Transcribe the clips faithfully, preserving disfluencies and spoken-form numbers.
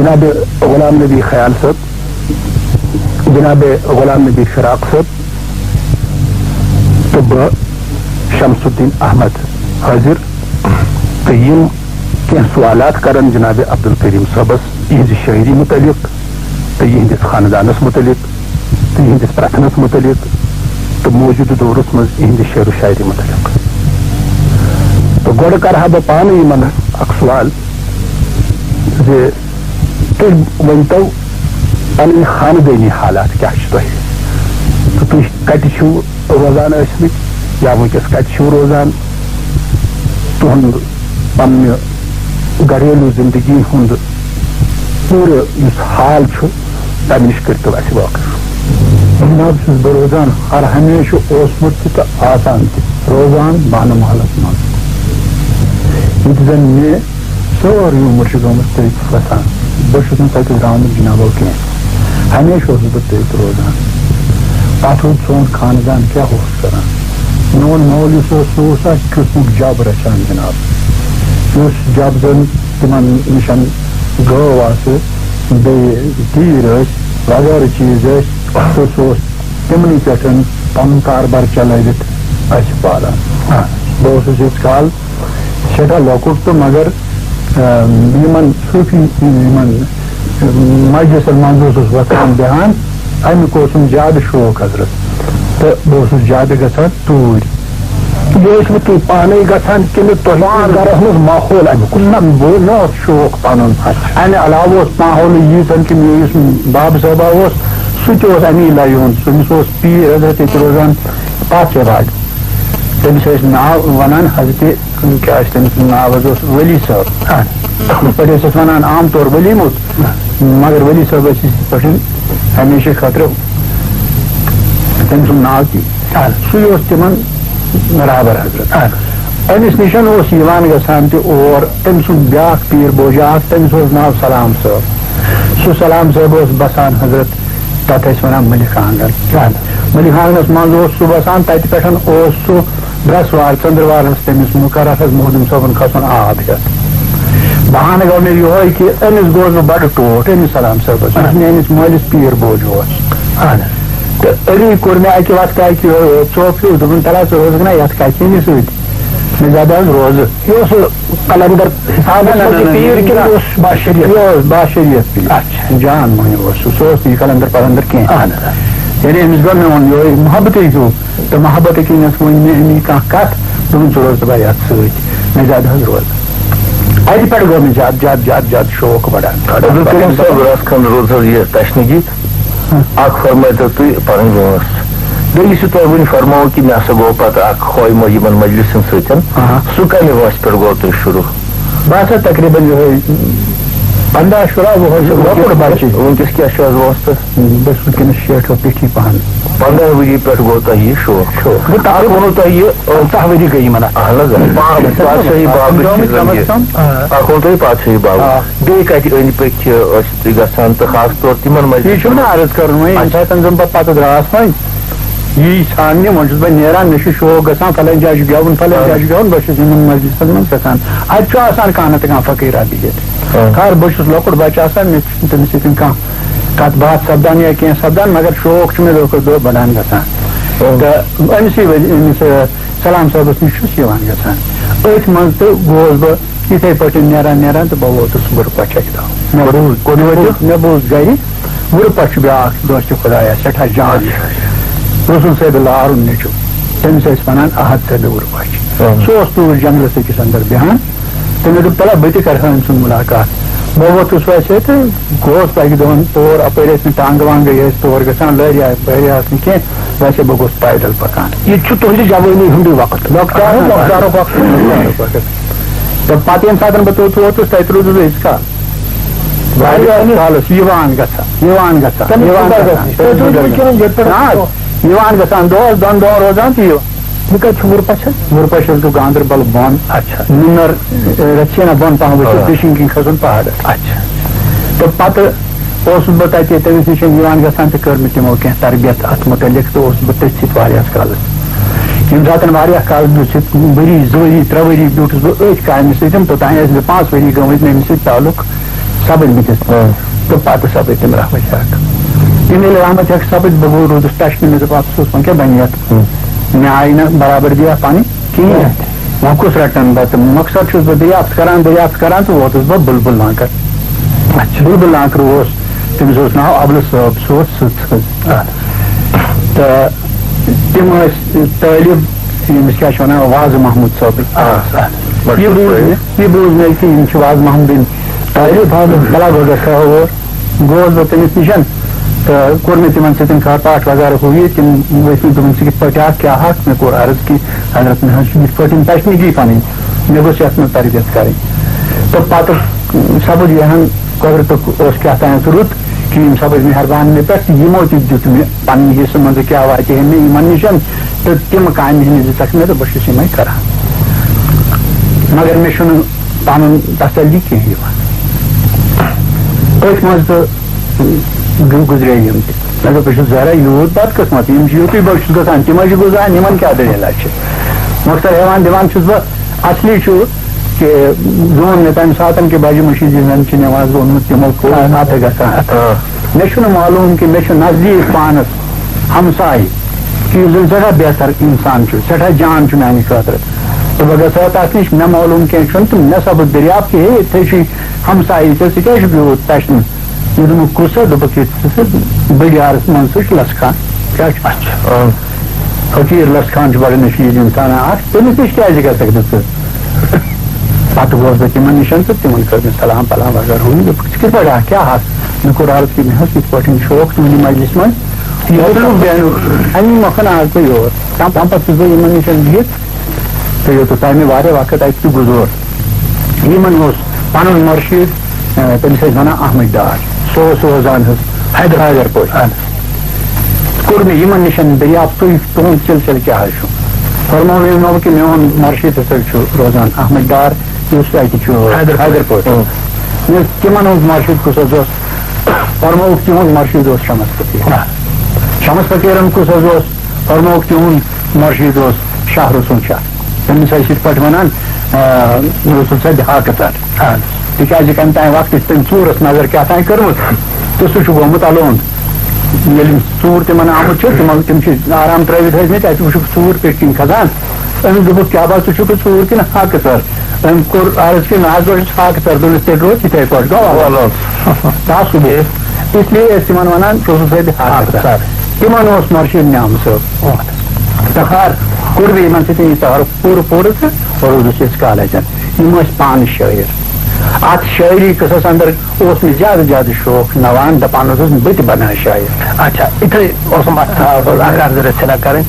جناب غلام نبی خیال صٲب، جناب غلام نبی فراق صٲب تہٕ بہٕ شمس الدین احمد حٲضِر، تہٕ یِم کینٛہہ سوالات کرن جناب عبدالکریم صٲبس یِہنٛزِ شٲعری متعلق تہٕ یِہنٛدِس خاندانس متعلق تہٕ یِہنٛدِس پرٛتھنس متعلق تہٕ موجودٕ دورس منٛز یِہنٛدِ شعر و شاعری متعلق۔ تہٕ گۄڈٕ کرٕ ہا بہٕ پانہٕ یِمن اکھ سوال زِ تُہۍ ؤنۍتو، پنٕنۍ خاندٲنی حالات کیٛاہ چھِ تۄہہِ؟ تہٕ تُہۍ کتہِ چھِو روزان ٲسمٕتۍ یا وٕنکیٚس کتہِ چھِو روزان؟ تُہُنٛد پننہِ گھریلو زندگی ہُنٛد پوٗرٕ یُس حال چھُ، تَمہِ نِش کٔرۍتو اَسہِ واقف۔ جناب، چھُس بہٕ روزان ہر ہمیشہٕ اوسمُت تہِ تہٕ آسان تہِ روزان بانہٕ محلس منٛز، ییٚتہِ زن مےٚ سٲرٕے عمر چھِ گٔمٕژ تٔتھۍ وَسان۔ بہٕ چھُس نہٕ تَتہِ درٛامُت جنابو کینٛہہ، ہمیشہٕ اوسُس بہٕ تٔتھۍ روزان۔ پَتہٕ وُچھ سون خاندان کیٛاہ اوس کران۔ میون مول یُس اوس، سُہ اوس اَکہِ قٕسمُک جَب رَچھان جناب، یُس جَب زَن تِمن نِش گٲو آسہٕ، بیٚیہِ تیٖر ٲسۍ، وغٲرٕ چیٖز ٲسۍ، تہٕ سُہ اوس تِمنٕے پٮ۪ٹھ پَنُن کاربار چلٲوِتھ اَسہِ پالان۔ بہٕ اوسُس ییٖتِس کال سٮ۪ٹھاہ لۄکُٹ تہٕ مگر، آ، یِمن صوٗفی، یِمن مجلسن منٛز اوسُس وۄتھان بیٚہان، اَمیُک اوسُم زیادٕ شوق حضرت، تہٕ بہٕ اوسُس زیادٕ گژھان توٗرۍ۔ یہِ ٲسوٕ تُہۍ پانے گژھان کِنہٕ تۄہہِ اوس پانہٕ۔ گرس منٛز ماحول اَمیُک؟ نہ، بہٕ نہ اوس شوق پنُن۔ اچھا۔ امہِ علاوٕ اوس ماحول یہِ زن کہِ مےٚ یُس بابہٕ صٲبا اوس، سُہ تہِ اوس امی لایہِ ہُنٛد۔ تٔمِس اوس پیٖر حضرت ییٚتہِ روزان پاتھ باغ۔ تٔمِس ٲسۍ ناو ونان حضرت، کیٛاہ چھُ تٔمِس ناو حظ اوس ولی صٲب۔ اچھا۔ یِتھ پٲٹھۍ ٲسۍ أسۍ ونان عام طور ولی محمد، مگر ولی صٲب ٲسۍ أسۍ یِتھ پٲٹھۍ ہمیشہٕ خٲطرٕ تٔمۍ سُنٛد ناو تہِ۔ اہن۔ سُے اوس تِمن رہبر حضرت۔ اہن۔ أمِس نِش اوس یِوان گژھان تہِ اور، تٔمۍ سُنٛد بیٛاکھ پیٖر بوجا اکھ، تٔمِس اوس ناو سلام صٲب۔ سُہ سلام صٲب اوس بسان حضرت، تَتھ ٲسۍ وَنان مٔلِک آنٛگن۔ اہن۔ مٔلِک آنٛگنَس منٛز اوس سُہ بسان، تَتہِ پٮ۪ٹھ اوس سُہ برٛٮ۪سوار، ژٔنٛدٕروار اوس تٔمِس مُقرر حضرت مخدوٗم صٲبُن کھسُن آب ہٮ۪تھ۔ بہانہٕ گوٚو مےٚ یِہوے کہِ أمِس گوس بہٕ بَڑٕ ٹوٹھ، أمِس سلام صٲبَس، یُس میٛٲنِس مٲلِس پیٖر بوج اوس۔ اہن۔ تہٕ أمی کوٚر مےٚ اَکہِ وقتہٕ اَکہِ ژوٚپ ہیوٗ، دوٚپُن، "تَلہٕ حظ، ژٕ روزَکھ نا یَتھ کَتھِ أمِس سۭتۍ؟" مےٚ زیادٕ حظ روزٕ۔ یہِ اوس قلندر حساب نہ، نہ، نہ، نہ، پیٖر نہ، کِنہٕ نہ۔ اوس بہٕ شریٖف؟ یہِ اوس بہٕ شریٖف پیٖر۔ اچھا۔ جان مۄہنیو اوس سُہ، سُہ اوس نہٕ یہِ قلندر پلندر کینٛہہ۔ اہن حظ۔ یعنی أمِس گوٚو میون یِہوٚے محبتٕے ہیوٗ۔ تہٕ محبت کِنۍ یۄس وۄنۍ مےٚ أمی کانٛہہ کَتھ، دوٚپُن، "ژٕ روز دَپان یَتھ سۭتۍ، مےٚ زیادٕ حظ روزٕ۔" اَتہِ پٮ۪ٹھ گوٚو مےٚ زیادٕ، زیادٕ، زیادٕ، زیادٕ شوق بَڑان۔ عبدالکریم صٲب، رَژھ کھنٛڈ روٗز حظ یہِ تَشنہٕ دِتھ۔ اَکھ فرمٲیتو تُہۍ پَنٕنۍ وٲنٛس۔ بیٚیہِ یُس یہِ تۄہہِ وٕنہِ فرمووُ کہِ مےٚ ہسا گوٚو پَتہٕ اَکھ خویمہٕ یِمَن مجلِسَن سۭتۍ، آ۔ سُہ کَمہِ وٲنٛسہِ پٮ۪ٹھ گوٚو تۄہہِ شروٗع؟ بہٕ ہسا تقریٖباً یِہوٚے پنٛداہ شُراہ وُہُر چھُس، لۄکُٹ بَچہٕ۔ وٕنکیٚس کیٛاہ چھُ حظ وٲنٛس تۄہہِ؟ بہٕ چھُس وٕنکیٚنَس شیٹھو پیٚٹھی پَہَن۔ پنٛداہ ؤری پٮ۪ٹھ گوٚو تۄہہِ یہِ شوق۔ شوق۔ بہٕ اَکھ تقریٖباً ووٚنوُ تۄہہِ یہِ، پنٛژاہ ؤری گٔے یِمَن اَتھ۔ اَہَن حظ، آ۔ پا-، پادشٲہی بابٕچ کم یہِ۔ از کم۔ آ۔ اَکھ ووٚن تۄہہِ پادشٲہی بابٕچ۔ آ۔ بیٚیہِ کَتہِ أنٛدۍ پٔکۍ چھِ أسۍ تہِ گژھان تہٕ خاص طور تِمَن منٛز یہِ چھُم نہٕ عرض کَرُن وۄنۍ، ییٚمہِ ساتہٕ زَن بہٕ پَتہٕ درٛاس وۄنۍ، یی ژھانٛڈنہِ، وۄنۍ چھُس بہٕ نیران، مےٚ چھُ شوق گژھان، فلٲنۍ جایہِ چھُ گٮ۪وُن، فلٲنۍ جایہِ چھُ گٮ۪وُن، بہٕ چھُس یِمَن مجلسَن منٛز گژھان۔ اَتہِ چھُ آسان کانٛہہ نَتہٕ کانٛہہ فقیٖرا بِہِتھ۔ آ۔ خٲر، بہٕ چھُس لۄکُٹ بَچہٕ آسان، مےٚ چھُنہٕ تٔمِس سۭتۍ کانٛہہ کَتھ باتھ سَپدان یا کینٛہہ سَپدان، مگر شوق چھُ مےٚ دۄہ کھۄتہٕ دۄہ بَڑان گژھان۔ آ۔ تہٕ أمِسٕے وَنہِ، أمِس، آ، سلام صٲبَس نِش چھُس یِوان گژھان۔ أتھۍ منٛز تہٕ گوس بہٕ یِتھَے پٲٹھۍ نیران نیران تہٕ بہٕ ووتُس وُرٕ پَچھَے تام۔ مےٚ بوٗز، مےٚ بوٗز، مےٚ بوٗز گَرِ، وُرٕ پَچھ چھُ بیٛاکھ دوستِ خۄدایا، سٮ۪ٹھاہ جان۔ رسول صٲبِ لارُن نیٚچُو۔ تٔمِس ٲسۍ وَنان احد صٲبِ وُرٕ پَچھ۔ اہم۔ سُہ اوس توٗرۍ جنٛگلَس أکِس اَندَر بیٚہان۔ تہٕ مےٚ دوٚپ، "تَلہ، بہٕ تہِ کَرٕ ہا أمۍ سُنٛد مُلاقات۔" بہٕ ووتُس ویسے تہٕ گوس اَکہِ دۄہَن تور، اَپٲرۍ ٲسۍ نہٕ ٹانٛگہٕ وانٛگہٕ، یہِ ٲسۍ تور گژھان لٲرۍ، یَپٲرۍ آسہٕ نہٕ کینٛہہ، ویسے بہٕ گوس پیدل پَکان۔ یہِ چھُ تُہٕنٛدِ جوٲنی ہُنٛدُے وقت، لۄکچارُک، اہن حظ، لۄکچارُک وقت۔ لۄکچارُک وقت۔ تہٕ پَتہٕ ییٚمہِ ساتہٕ بہٕ توٚت ووتُس، تَتہِ روٗدُس بہٕ أکِس کال۔ واریاہ کالَس یِوان گژھان، یِوان گژھان، تَمہِ یِوان بُزرگَس گژھان۔ نِش، تَمہِ بُزرگَس نِش۔ نہ حظ، یِوان گژھان، دۄہَس دۄن دۄہَن روزان تہٕ یِوان۔ یہِ کَتہِ چھُ وُرٕ پَچھ حظ؟ وُرٕ پَچھ حظ گوٚو گاندَربَل بۄن۔ اچھا۔ نُنَر، اے، رَژھِ ہنا بۄن پَہَم ؤسِتھ، آ۔ دٔچھِنۍ کِنۍ کھَسُن پہاڑَس۔ اچھا۔ تہٕ پَتہٕ اوسُس بہٕ تَتہِ تٔمِس نِش یِوان گژھان تہٕ کٔر مےٚ تِمو کینٛہہ تربیت اَتھ مُتعلِق تہٕ اوسُس بہٕ تٔتھۍ سۭتۍ واریاہَس کالَس۔ ییٚمہِ ساتَن واریاہ کال بیوٗٹھ، ؤری، زٕ ؤری، ترٛےٚ ؤری بیوٗٹھُس بہٕ أتھۍ کامہِ سۭتۍ، توٚتام ٲسۍ مےٚ پانٛژھ ؤری گٔمٕتۍ مےٚ أمِس سۭتۍ تعلق۔ سپٕدۍ بٕتھِس۔ تہٕ پتہٕ سپٕدۍ تِم رحمت حق۔ تِم ییٚلہِ رحمت حق سپٕدۍ، بہٕ گوٚو، روٗدُس ٹچنہٕ، مےٚ دوٚپ، افسوس، وۄنۍ کیٛاہ بنہِ یتھ؟ مےٚ آیہِ نہٕ برابردی اکھ پنٕنۍ کِہیٖنۍ۔ وۄنۍ کُس رٹن بہٕ؟ تہٕ مۄخصر چھُس بہٕ دٔریافت کران، دٔریافت کران تہٕ ووتُس بہٕ بُلبُل لانکر۔ اچھا۔ بُلبُل لانکر اوس، تٔمِس اوس ناو ابلہٕ صٲب، سُہ اوس سٕژ حظ۔ تہٕ تِم ٲسۍ طٲلب، ییٚمِس کیٛاہ چھِ وَنان، وازٕ محمود صٲبٕنۍ۔ آ، آ۔ یہِ بوٗز مےٚ، یہِ بوٗز مےٚ کہِ یِم چھِ وازٕ محمدٕنۍ طٲلب۔ بلا گۄڈٕ گژھٕ ہا اور۔ گوس بہٕ تٔمِس نِش تہٕ کوٚر مےٚ تِمن سۭتۍ کَتھ باتھ وغیرہ ہُہ یہِ۔ تِم ؤتھۍ مےٚ، دوٚپُن، "ژٕ کِتھ پٲٹھۍ آکھ، کیٛاہ آکھ؟" مےٚ کوٚر عرض کہِ، "حضرت، مےٚ حظ چھُ یِتھ پٲٹھۍ تشنگی پَنٕنۍ، مےٚ گوٚژھ یَتھ منٛز تربیت کَرٕنۍ۔" تہٕ پَتہٕ سَپُد یِہَن قۄدرتُک اوس کیٛاہ تام سُہ رُت کہِ یِم سَپٕدۍ مہربان مےٚ پٮ۪ٹھ، تہٕ یِمو تہِ دیُت مےٚ پَنٕنہِ حِصہٕ منٛزٕ کیٛاہ واتہِ ہے مےٚ یِمَن نِش، تہٕ تِم کامہِ ہٕنٛدۍ دِژَکھ مےٚ تہٕ بہٕ چھُس یِمَے کَران۔ مگر مےٚ چھُنہٕ پَنُن تسلی کینٛہہ یِوان۔ أتھۍ منٛز تہٕ گُ-، گُزرے یِم تہِ۔ مےٚ دوٚپ، "بہٕ چھُس ذرا یوٗت بدقٕسمت، یِم چھِ یُتُے بہٕ چھُس گژھان، تِم حظ چھِ گُزران، یِمَن کیٛاہ دٔلیٖلہ چھِ؟" مۄخصر ہٮ۪وان دِوان چھُس بہٕ، اصلی چھُ کہِ زون مےٚ تَمہِ ساتَن کہِ بَجہِ مٔشیٖد یِم زَن چھِ نٮ۪ماز ووٚنمُت، تِمو کوٚر آ۔ اَتھٕ گژھان۔ آ۔ مےٚ چھُنہٕ معلوٗم کہِ مےٚ چھُ نزدیٖک پانَس ہمسایہِ، کہِ یُس زَن سٮ۪ٹھاہ بہتر اِنسان چھُ، سٮ۪ٹھاہ جان چھُ میٛانہِ خٲطرٕ۔ تہٕ بہٕ گژھٕ ہا تَتھ نِش، مےٚ معلوٗم کینٛہہ چھُنہٕ، تہٕ مےٚ سَپُد دٔریافت کہِ ہے، یِتھَے چھُے ہمسایہِ، ژےٚ، ژٕ کیٛازِ چھُکھ یوٗت تَشنہٕ؟ مےٚ دوٚپمَکھ، "کُس حظ؟" دوٚپُکھ، "ییٚتہِ سُہ سُہ بٔڑۍ یارَس منٛز سُہ چھُ لَسہٕ خان۔" کیٛاہ چھُ؟ اچھا۔ آ۔ فقیٖر لَسہٕ خان چھُ بَڑٕ نشیٖد اِنسان۔ اَتھ تٔمِس نِش کیٛازِ گژھکھ نہٕ ژٕ؟ پَتہٕ گوس بہٕ تِمَن نِش تہٕ تِمَن کٔر مےٚ سلام پلام وغیرہ ہُہ یہِ۔ دوٚپُکھ، "ژٕ کِتھ پٲٹھۍ آکھ؟ کیٛاہ آکھ؟" مےٚ کوٚر عرض کہِ مےٚ حظ یِتھ پٲٹھۍ شوق تُہٕنٛدِ مجلِس منٛز۔ یہِ مطلب بیٚہنُک، اَمی مۄکھَن آس بہٕ یور۔ تَمہِ، تَمہِ پَتہٕ چھُس بہٕ یِمَن نِش بِہِتھ۔ تہٕ یوٚتَتھ تام مےٚ واریاہ وقت اَتہِ تہِ گُزور۔ یِمَن اوس پَنُن مُرشِد، آ، تٔمِس ٲسۍ وَنان احمد ڈار۔ سُہ اوس روزان حظ حیدر، حیدر پورِ۔ اَہَن حظ۔ کوٚر مےٚ یِمَن نِش دٔریافت، تُہۍ، تُہُنٛد سلسلہٕ کیٛاہ حظ چھُ؟ فرموو یِمو کہِ میون مُرشِد ہسا چھُ روزان احمد ڈار، یُس اَتہِ چھُ حیدر پورِ۔ حیدر پورِ۔ اۭں۔ مےٚ دوٚپ، تِمَن ہُنٛد مُرشِد کُس حظ اوس؟ فرمووُکھ، تِہُنٛد مُرشِد اوس شمس فقیٖر۔ آ۔ شمس فقیٖرَن کُس حظ اوس؟ فرمووُکھ، تِہُنٛد مُرشِد اوس شاہ رسول شاہ۔ تٔمِس ٲسۍ یِتھ پٲٹھۍ وَنان، آ، مےٚ اوس سُہ دِہاقہٕ ژَٹ۔ آ۔ تِکیٛازِ کَمہِ تام وقتہٕ چھِ تٔمۍ ژوٗرَس نظر کیٛاہ تام کٔرمٕژ تہٕ سُہ چھُ گوٚمُت اَلونٛد۔ ییٚلہِ أمِس ژوٗر تِمَن آمُت چھُ، تِمَن، تِم چھِ آرام ترٛٲوِتھ ٲسۍ مٕتۍ، اَتہِ وٕچھُکھ ژوٗر پیٚٹھۍ کِنۍ کھَسان۔ أمِس دوٚپُکھ، "کیٛاہ بات، ژٕ چھُکھ ژوٗر کِنہٕ حاقہٕ ژَر؟" أمۍ کوٚر عرض کہِ، "نہ حظ، بہٕ چھُس حاقہٕ ژَر۔" دوٚپنَس، "تیٚلہِ روز یِتھَے پٲٹھۍ، گوٚو اَلونٛد۔" اَلونٛد۔ ژاو سُہ گوٚو۔ اس لیے ٲسۍ تِمَن وَنان، ژٕ اوسُکھ سۭتۍ حاقہٕ ژَر۔ تِمَن اوس مُرشِد نعام صٲب۔ تہٕ ہر کوٚر مےٚ یِمَن سۭتۍ یہِ تعارُف پوٗرٕ پوٗرٕ تہٕ روٗدُس ییٚتہِ کالجَن۔ یِم ٲسۍ پانہٕ شٲعر۔ اَتھ شٲعری قٕصَس اَندَر اوس مےٚ زیادٕ زیادٕ شوق نَوان، دَپان اوسُس، "بہٕ تہِ بَناو شٲعر۔" اچھا، یِتھَے اوسُم اَتھ، آ، اَکھ عرضہٕ رژھِ ہنا کَرٕنۍ۔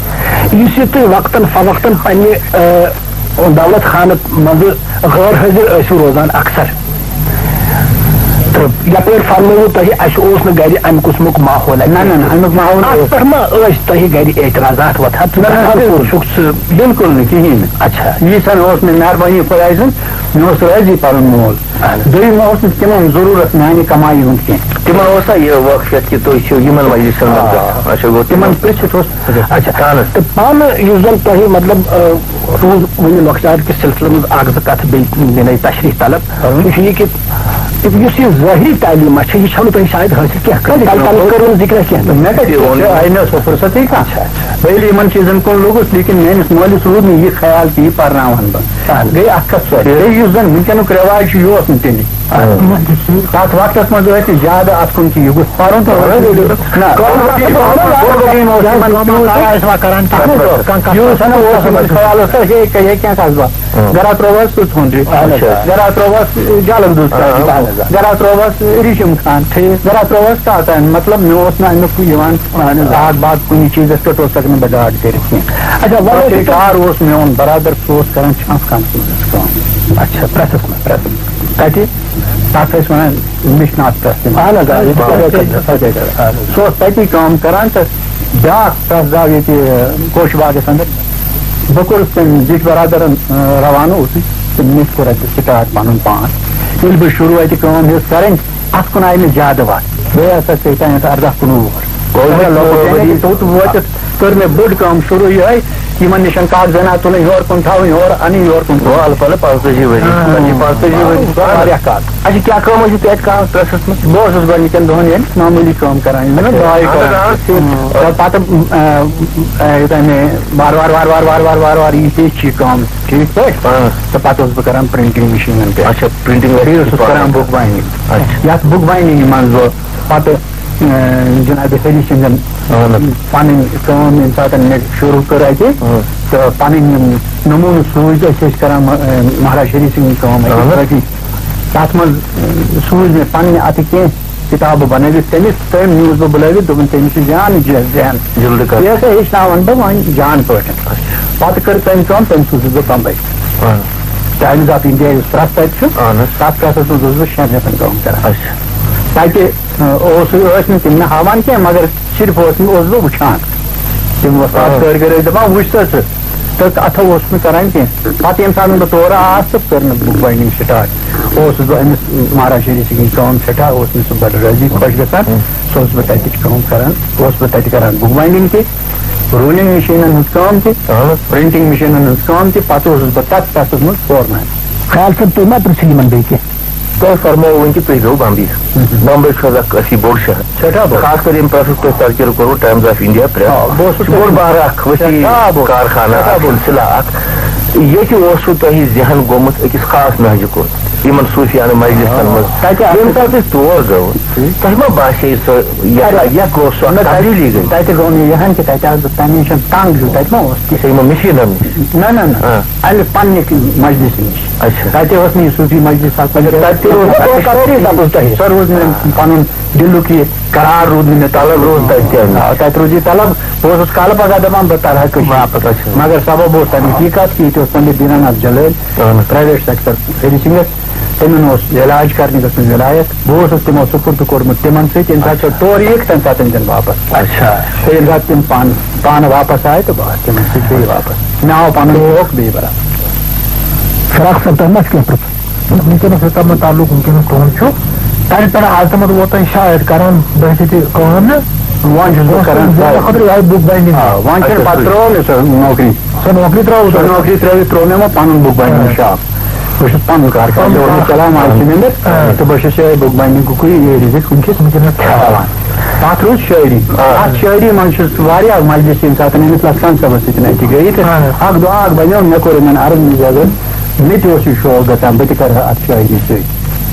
یُس یہِ تُہۍ وقتاً فوقتاً پنٛنہِ، آ، دولت خانہٕ منٛزٕ غٲر حٲضِر ٲسِو روزان اکثر۔ تہٕ یپٲرۍ فرمووُ تۄہہِ، اَسہِ اوس نہٕ گرِ اَمہِ قٕسمُک ماحول اَتہِ۔ نہ، نہ، نہ، اَمیُک ماحول اَتھ اوس۔ پٮ۪ٹھ ما ٲسۍ تۄہہِ گرِ اعتراضات وۄتھان؟ نہ، نہ، نہ، بِلکُل۔ چھُکھ ژٕ۔ بِلکُل نہٕ کِہیٖنۍ نہٕ۔ اچھا۔ ییٖژ ہن اوس مےٚ مہربٲنی خۄداے سٕنٛز، مےٚ اوس رٲضی پَنُن مول۔ اہن حظ۔ دوٚیِم اوس نہٕ تِمن ضروٗرت میانہِ کمایہِ ہُنٛد کینٛہہ۔ تِمن اوس نا یہِ وٲقفیت کہِ تُہۍ چھِو یِمن مجلسن منٛز آ۔ گژھان؟ اچھا، گوٚو تِمن تِمن پرٛژھِتھ اوس۔ اچھا۔ اہن حظ۔ تہٕ پانہٕ یُس زن تۄہہِ مطلب، آ، روٗز وُنہِ لۄکچار کِس سلسلس منٛز اکھ زٕ کتھٕ بیٚیہِ نِنَے تشریح طلب۔ اہن۔ یہِ چھُ یہِ کہِ یُس یہِ ظٲہری تعلیٖم چھِ، یہِ چھَنہٕ تۄہہِ شاید حٲصِل کینٛہہ۔ کَتہِ کَتہِ کٔرٕو نہٕ ذِکرہ کینٛہہ۔ مےٚ کَتہِ ووٚن؟ آیہِ نہٕ سۄ فرصتٕے کانٛہہ۔ اچھا، اچھا۔ بہٕ ییٚلہِ یِمن چیٖزن کُن لوٚگُس، لیکن میٲنِس مٲلِس روٗد نہٕ یہِ خیال کہِ یہِ پرناوہن بہٕ۔ اہن۔ گٔے اکھ کتھ سۄ۔ بیٚیہِ یُس زن وٕنکیٚنُک رٮ۪واج چھُ، یہِ اوس نہٕ تیٚلہِ۔ اہن۔ تتھ وقتس منٛز ٲسۍ نہٕ زیادٕ اتھ کُن کہِ یہِ گوٚژھ پرُن تہٕ اہن۔ نہ۔ کانٛہہ اوس نہٕ یِمن خیال اوس، ہے، کیٛاہ کَتھ باتھ؟ گرا ترٛووس سُہ ژھوٚن۔ اچھا۔ گرا ترٛووس جلن دوٗز۔ اہن۔ گرا ترٛووس ریشم خان۔ ٹھیٖک۔ گرا ترٛووس کاتن۔ مطلب، مےٚ اوس نہٕ امیُک یِوان اہن حظ۔ باغ باغ کُنہِ چیٖزس پٮ۪ٹھ اوس تَگان نہٕ بہٕ ڈاڈ کٔرِتھ کینٛہہ۔ اچھا، وۄنۍ ٲسِو تُہۍ کار اوس میون برادر، سُہ اوس کران چھانٛپھ کانٛگرِ منٛز کٲم۔ اچھا، پرٛٮ۪سَس منٛز۔ پرٛٮ۪سَس منٛز۔ کَتہِ؟ تَتھ ٲسۍ وَنان مِشناتھ پرٛٮ۪س تہِ۔ اہن حظ، آ، ییٚتہِ آ، چھُ۔ آ، آ۔ سُہ اوس تَتی کٲم کران تہٕ بیٛاکھ پرٛٮ۪س درٛاو ییٚتہِ کوش باغَس اندر۔ بہٕ کوٚرُس تٔمۍ زِٹھۍ برادرَن، آ، روانہٕ اوسُس تہٕ مےٚ تہِ کوٚر اَتہِ سٹارٹ پَنُن پان۔ ییٚلہِ بہٕ شروٗع اَتہِ کٲم ہیوٚت کَرٕنۍ، اَتھ کُن آیہِ مےٚ زیادٕ وَتھ۔ گٔے ہسا سُہ تام اَرداہ کُنوُہ وُہُر۔ گوٚو مےٚ لوٚگ یعنی توٚت وٲتِتھ کٔر مےٚ بٔڑ کٲم شروٗع یِہوٚے یِمن نِشن کاغذنات تُلٕنۍ، یورٕ کُن تھاوٕنۍ، ہورٕ اَنٕنۍ، یورٕ کُن تھاوٕنۍ۔ وال پَلہٕ پانٛژتٲجی ؤری۔ آ۔ ژتجی پانٛژتٲجی ؤری۔ واریاہ کال۔ اچھا، کیٛاہ کٲم ٲسِو تُہۍ اَتہِ کران پرٛیسَس منٛز؟ بہٕ اوسُس گۄڈٕنِکٮ۪ن دۄہَن ییٚلہِ معموٗلی کٲم کران، یِم نہ اچھا۔ دعایہِ اَہَن حظ، کران۔ آ، ٹھیٖک۔ تہٕ پَتہٕ، آ، آ، یوٚتام مےٚ وارٕ وارٕ، وارٕ وارٕ، وارٕ وارٕ، وارٕ وارٕ یہِ ہیٚچھ یہِ کٲم ٹھیٖک پٲٹھۍ، آ۔ تہٕ پَتہٕ اوسُس بہٕ کران پرنٹنگ مِشیٖنَن پٮ۪ٹھ۔ اچھا، پرنٹنگ بیٚیہِ اوسُس کران بُک بایِنڈِنگ۔ اچھا۔ یَتھ بُک بایِنڈِنگ منٛز بہٕ پَتہٕ، آ، جناب ہری سٕنٛدٮ۪ن اَہَن حظ۔ پَنٕنۍ کٲم ییٚمہِ ساتہٕ مےٚ شروٗع کٔر اَتہِ، آ۔ تہٕ پَنٕنۍ یِم نموٗنہٕ سوٗزۍ، أسۍ ٲسۍ کران مہ-، مہراج شریٖف سٕنٛدۍ کٲم اَتہِ آہَن۔ سۭتی۔ تَتھ منٛز، آ، سوٗزۍ مےٚ پَنٕنہِ اَتھٕ کینٛہہ کِتابہٕ بَنٲوِتھ تٔمِس، تٔمۍ نیوٗس بہٕ بُلٲوِتھ، دوٚپُن، "تٔمِس چھُ جان ذہن، ذہن۔ جلدٕ کَر۔ یہِ ہسا ہیٚچھناوَن بہٕ وۄنۍ جان پٲٹھۍ۔" اچھا۔ پَتہٕ کٔر تٔمۍ کٲم، تٔمۍ سوٗزُس بہٕ بمبے۔ آ۔ ٹایمز آف انڈیا یُس پرٛس تَتہِ چھُ، اَہَن حظ۔ تَتھ پرٛسَس منٛز اوسُس بہٕ شےٚ رٮ۪تَن کٲم کران۔ اچھا۔ تَتہِ، آ، اوس، ٲسۍ نہٕ تِم مےٚ ہاوان کینٛہہ، مگر صرف اوس، اوسُس بہٕ وٕچھان۔ تِم وۄستاد آ۔ کٲرۍ گٔرۍ ٲسۍ دَپان، "وٕچھ سا ژٕ۔" تہٕ اَتھو اوس نہٕ کران کینٛہہ۔ پَتہٕ ییٚمہِ ساتہٕ بہٕ تورٕ آس تہٕ کٔر مےٚ بُک بایِنڈِنٛگ سٹارٹ۔ اوسُس بہٕ أمِس مہراج شریٖف سٕنٛز کٲم سٮ۪ٹھاہ، اوس مےٚ سُہ بَڑٕ رٲضی خۄش گژھان۔ سُہ اوسُس بہٕ تَتِچ کٲم کران، اوسُس بہٕ تَتہِ کران بُک بایِنڈِنٛگ تہِ، رولِنٛگ مِشیٖنَن ہٕنٛز کٲم تہِ، اَہَن حظ۔ پرنٹنگ مِشیٖنَن ہٕنٛز کٲم تہِ، پَتہٕ اوسُس بہٕ تَتھ پرٛسَس منٛز فورمین۔ خیال صٲب، تُہۍ ما پرٛژھِو یِمَن بیٚیہِ کینٛہہ؟ تۄہہِ فرمووُ وٕنۍ کہِ تُہۍ گوٚو بمبی۔ بمبے چھُ حظ اکھ اَسی بوٚڑ شہر۔ سٮ۪ٹھاہ بوٚڑ۔ خاص کر ییٚمہِ پرٛسُک تۄہہِ تذکرٕ کوٚروٕ، ٹایمز آف انڈیا پرٛس۔ آ، بہٕ اوسُس یہِ چھُ بوٚڑ بارٕ اکھ ؤسیع سٮ۪ٹھاہ بوٚڑ۔ کارخانہٕ سٮ۪ٹھاہ اکھ، بوٚڑ۔ سلسلہٕ اکھ۔ ییٚتہِ اوسوٕ تۄہہِ ذہن گوٚمُت أکِس خاص نہجہِ کُن، یِمن صوٗفیانہٕ مجلسن آ، منٛز۔ تَتہِ آسہٕ ییٚمہِ ساتہٕ أسۍ تور گٔیو، ٹھیٖک۔ تۄہہِ ما باسے سۄ یتھ اَدٕ لگہِ یا گوٚو سۄ نہ، تَتہِ، تبدیٖلی گٔے؟ تَتہِ گوٚو نہٕ یِہن کہِ تَتہِ آسہٕ بہٕ تَمہِ نِش تنگ ہیوٗ، تَتہِ ما اوس تِتھُے یِمو مِشیٖنن نِش؟ نہ، نہ، نہ۔ آ۔ اَمہِ پننہِ مجلسہِ نِش۔ اچھا۔ تَتہِ اوس نہٕ یہِ صوٗفی مجلس آسان۔ اچھا، تَتہِ تہِ روٗز، تَتہِ تہِ روٗز، تَتہِ روٗز تۄہہِ۔ سۄ روٗز مےٚ پَنُن دِلُک یہِ قرار روٗد نہٕ مےٚ تَتہِ۔ طلب روٗد تَتہِ تہِ۔ آ، تَتہِ روٗز یہِ طلب، بہٕ اوسُس کالہٕ پگاہ دَپان بہٕ تَرٕ ہا کٔشیٖرِ۔ واپس، اچھا۔ مگر سبب اوس تَمیُک یہِ کَتھ کہِ ییٚتہِ اوس پنڈت دیٖناناتھ جلٲلۍ، اَہَن حظ۔ پرٛایویٹ سٮ۪کٹر ہری سِنگھَس، تِمَن اوس علاج کرنہِ گژھُن وِلایت۔ بہٕ اوسُس تِمو سُپرد کوٚرمُت تِمن سۭتۍ، ییٚمہِ ساتہٕ سۄ تورٕ یِکھ، تَمہِ ساتہٕ أنۍ تِم واپس۔ اچھا۔ تہٕ ییٚمہِ ساتہٕ تِم پانہٕ، پانہٕ واپس آے، تہٕ بہٕ آس تِمن سۭتۍ بیٚیہِ واپس۔ مےٚ آو پنُن شوق بیٚیہِ برابر۔ فراق صٲب، تۄہہِ ما چھُ کینٛہہ پرٛژھُن؟ وٕنکیٚنَس یوٚتام مےٚ تعلق وٕنکیٚنَس تُہُنٛد چھُ، تَمہِ پٮ۪ٹھ آز تامَتھ ووت تۄہہِ شاید کران بہٕ چھُس یہِ کٲم نہٕ۔ وۄنۍ چھُس بہٕ کران تَمہِ سا۔ خٲطرٕ آیہِ بُک بایِنٛڈِنٛگ۔ آ، وۄنۍ چھُنہٕ اچھا، پَتہٕ تُہۍ۔ ترٛٲو مےٚ سۄ نوکری۔ سۄ نوکری ترٛٲو سۄ تۄہہِ؟ نوکری ترٛٲوِتھ ترٛوو مےٚ وۄنۍ پَنُن بُک بایِنٛڈِنٛگ آ۔ شاپ۔ بہٕ چھُس پَنُن کارخانہٕ، پَنُن مےٚ ووٚن، کارخانہٕ۔ "سلام علیکم، مےٚ آ۔ تہٕ بہٕ چھُس یِہوٚے بُک بایِنٛڈِنٛگ کُے یہِ رِزِق وٕنکیٚس وٕنکیٚنَس کھٮ۪وان۔" تَتھ روٗز شٲعری۔ آ۔ اَتھ شٲعری منٛز چھُس واریاہ مجلس ییٚمہِ ساتہٕ أمِس لَسکان صٲبَس سۭتۍ اَتہِ گٔیہِ تہٕ آ۔ اَکھ دۄہ اَکھ بَنیو، مےٚ کوٚر یِمَن عرض، مےٚ زیادٕ مےٚ تہِ اوس یہِ شوق گژھان، بہٕ تہِ کَرٕ ہا اَتھ شٲعری سۭتۍ۔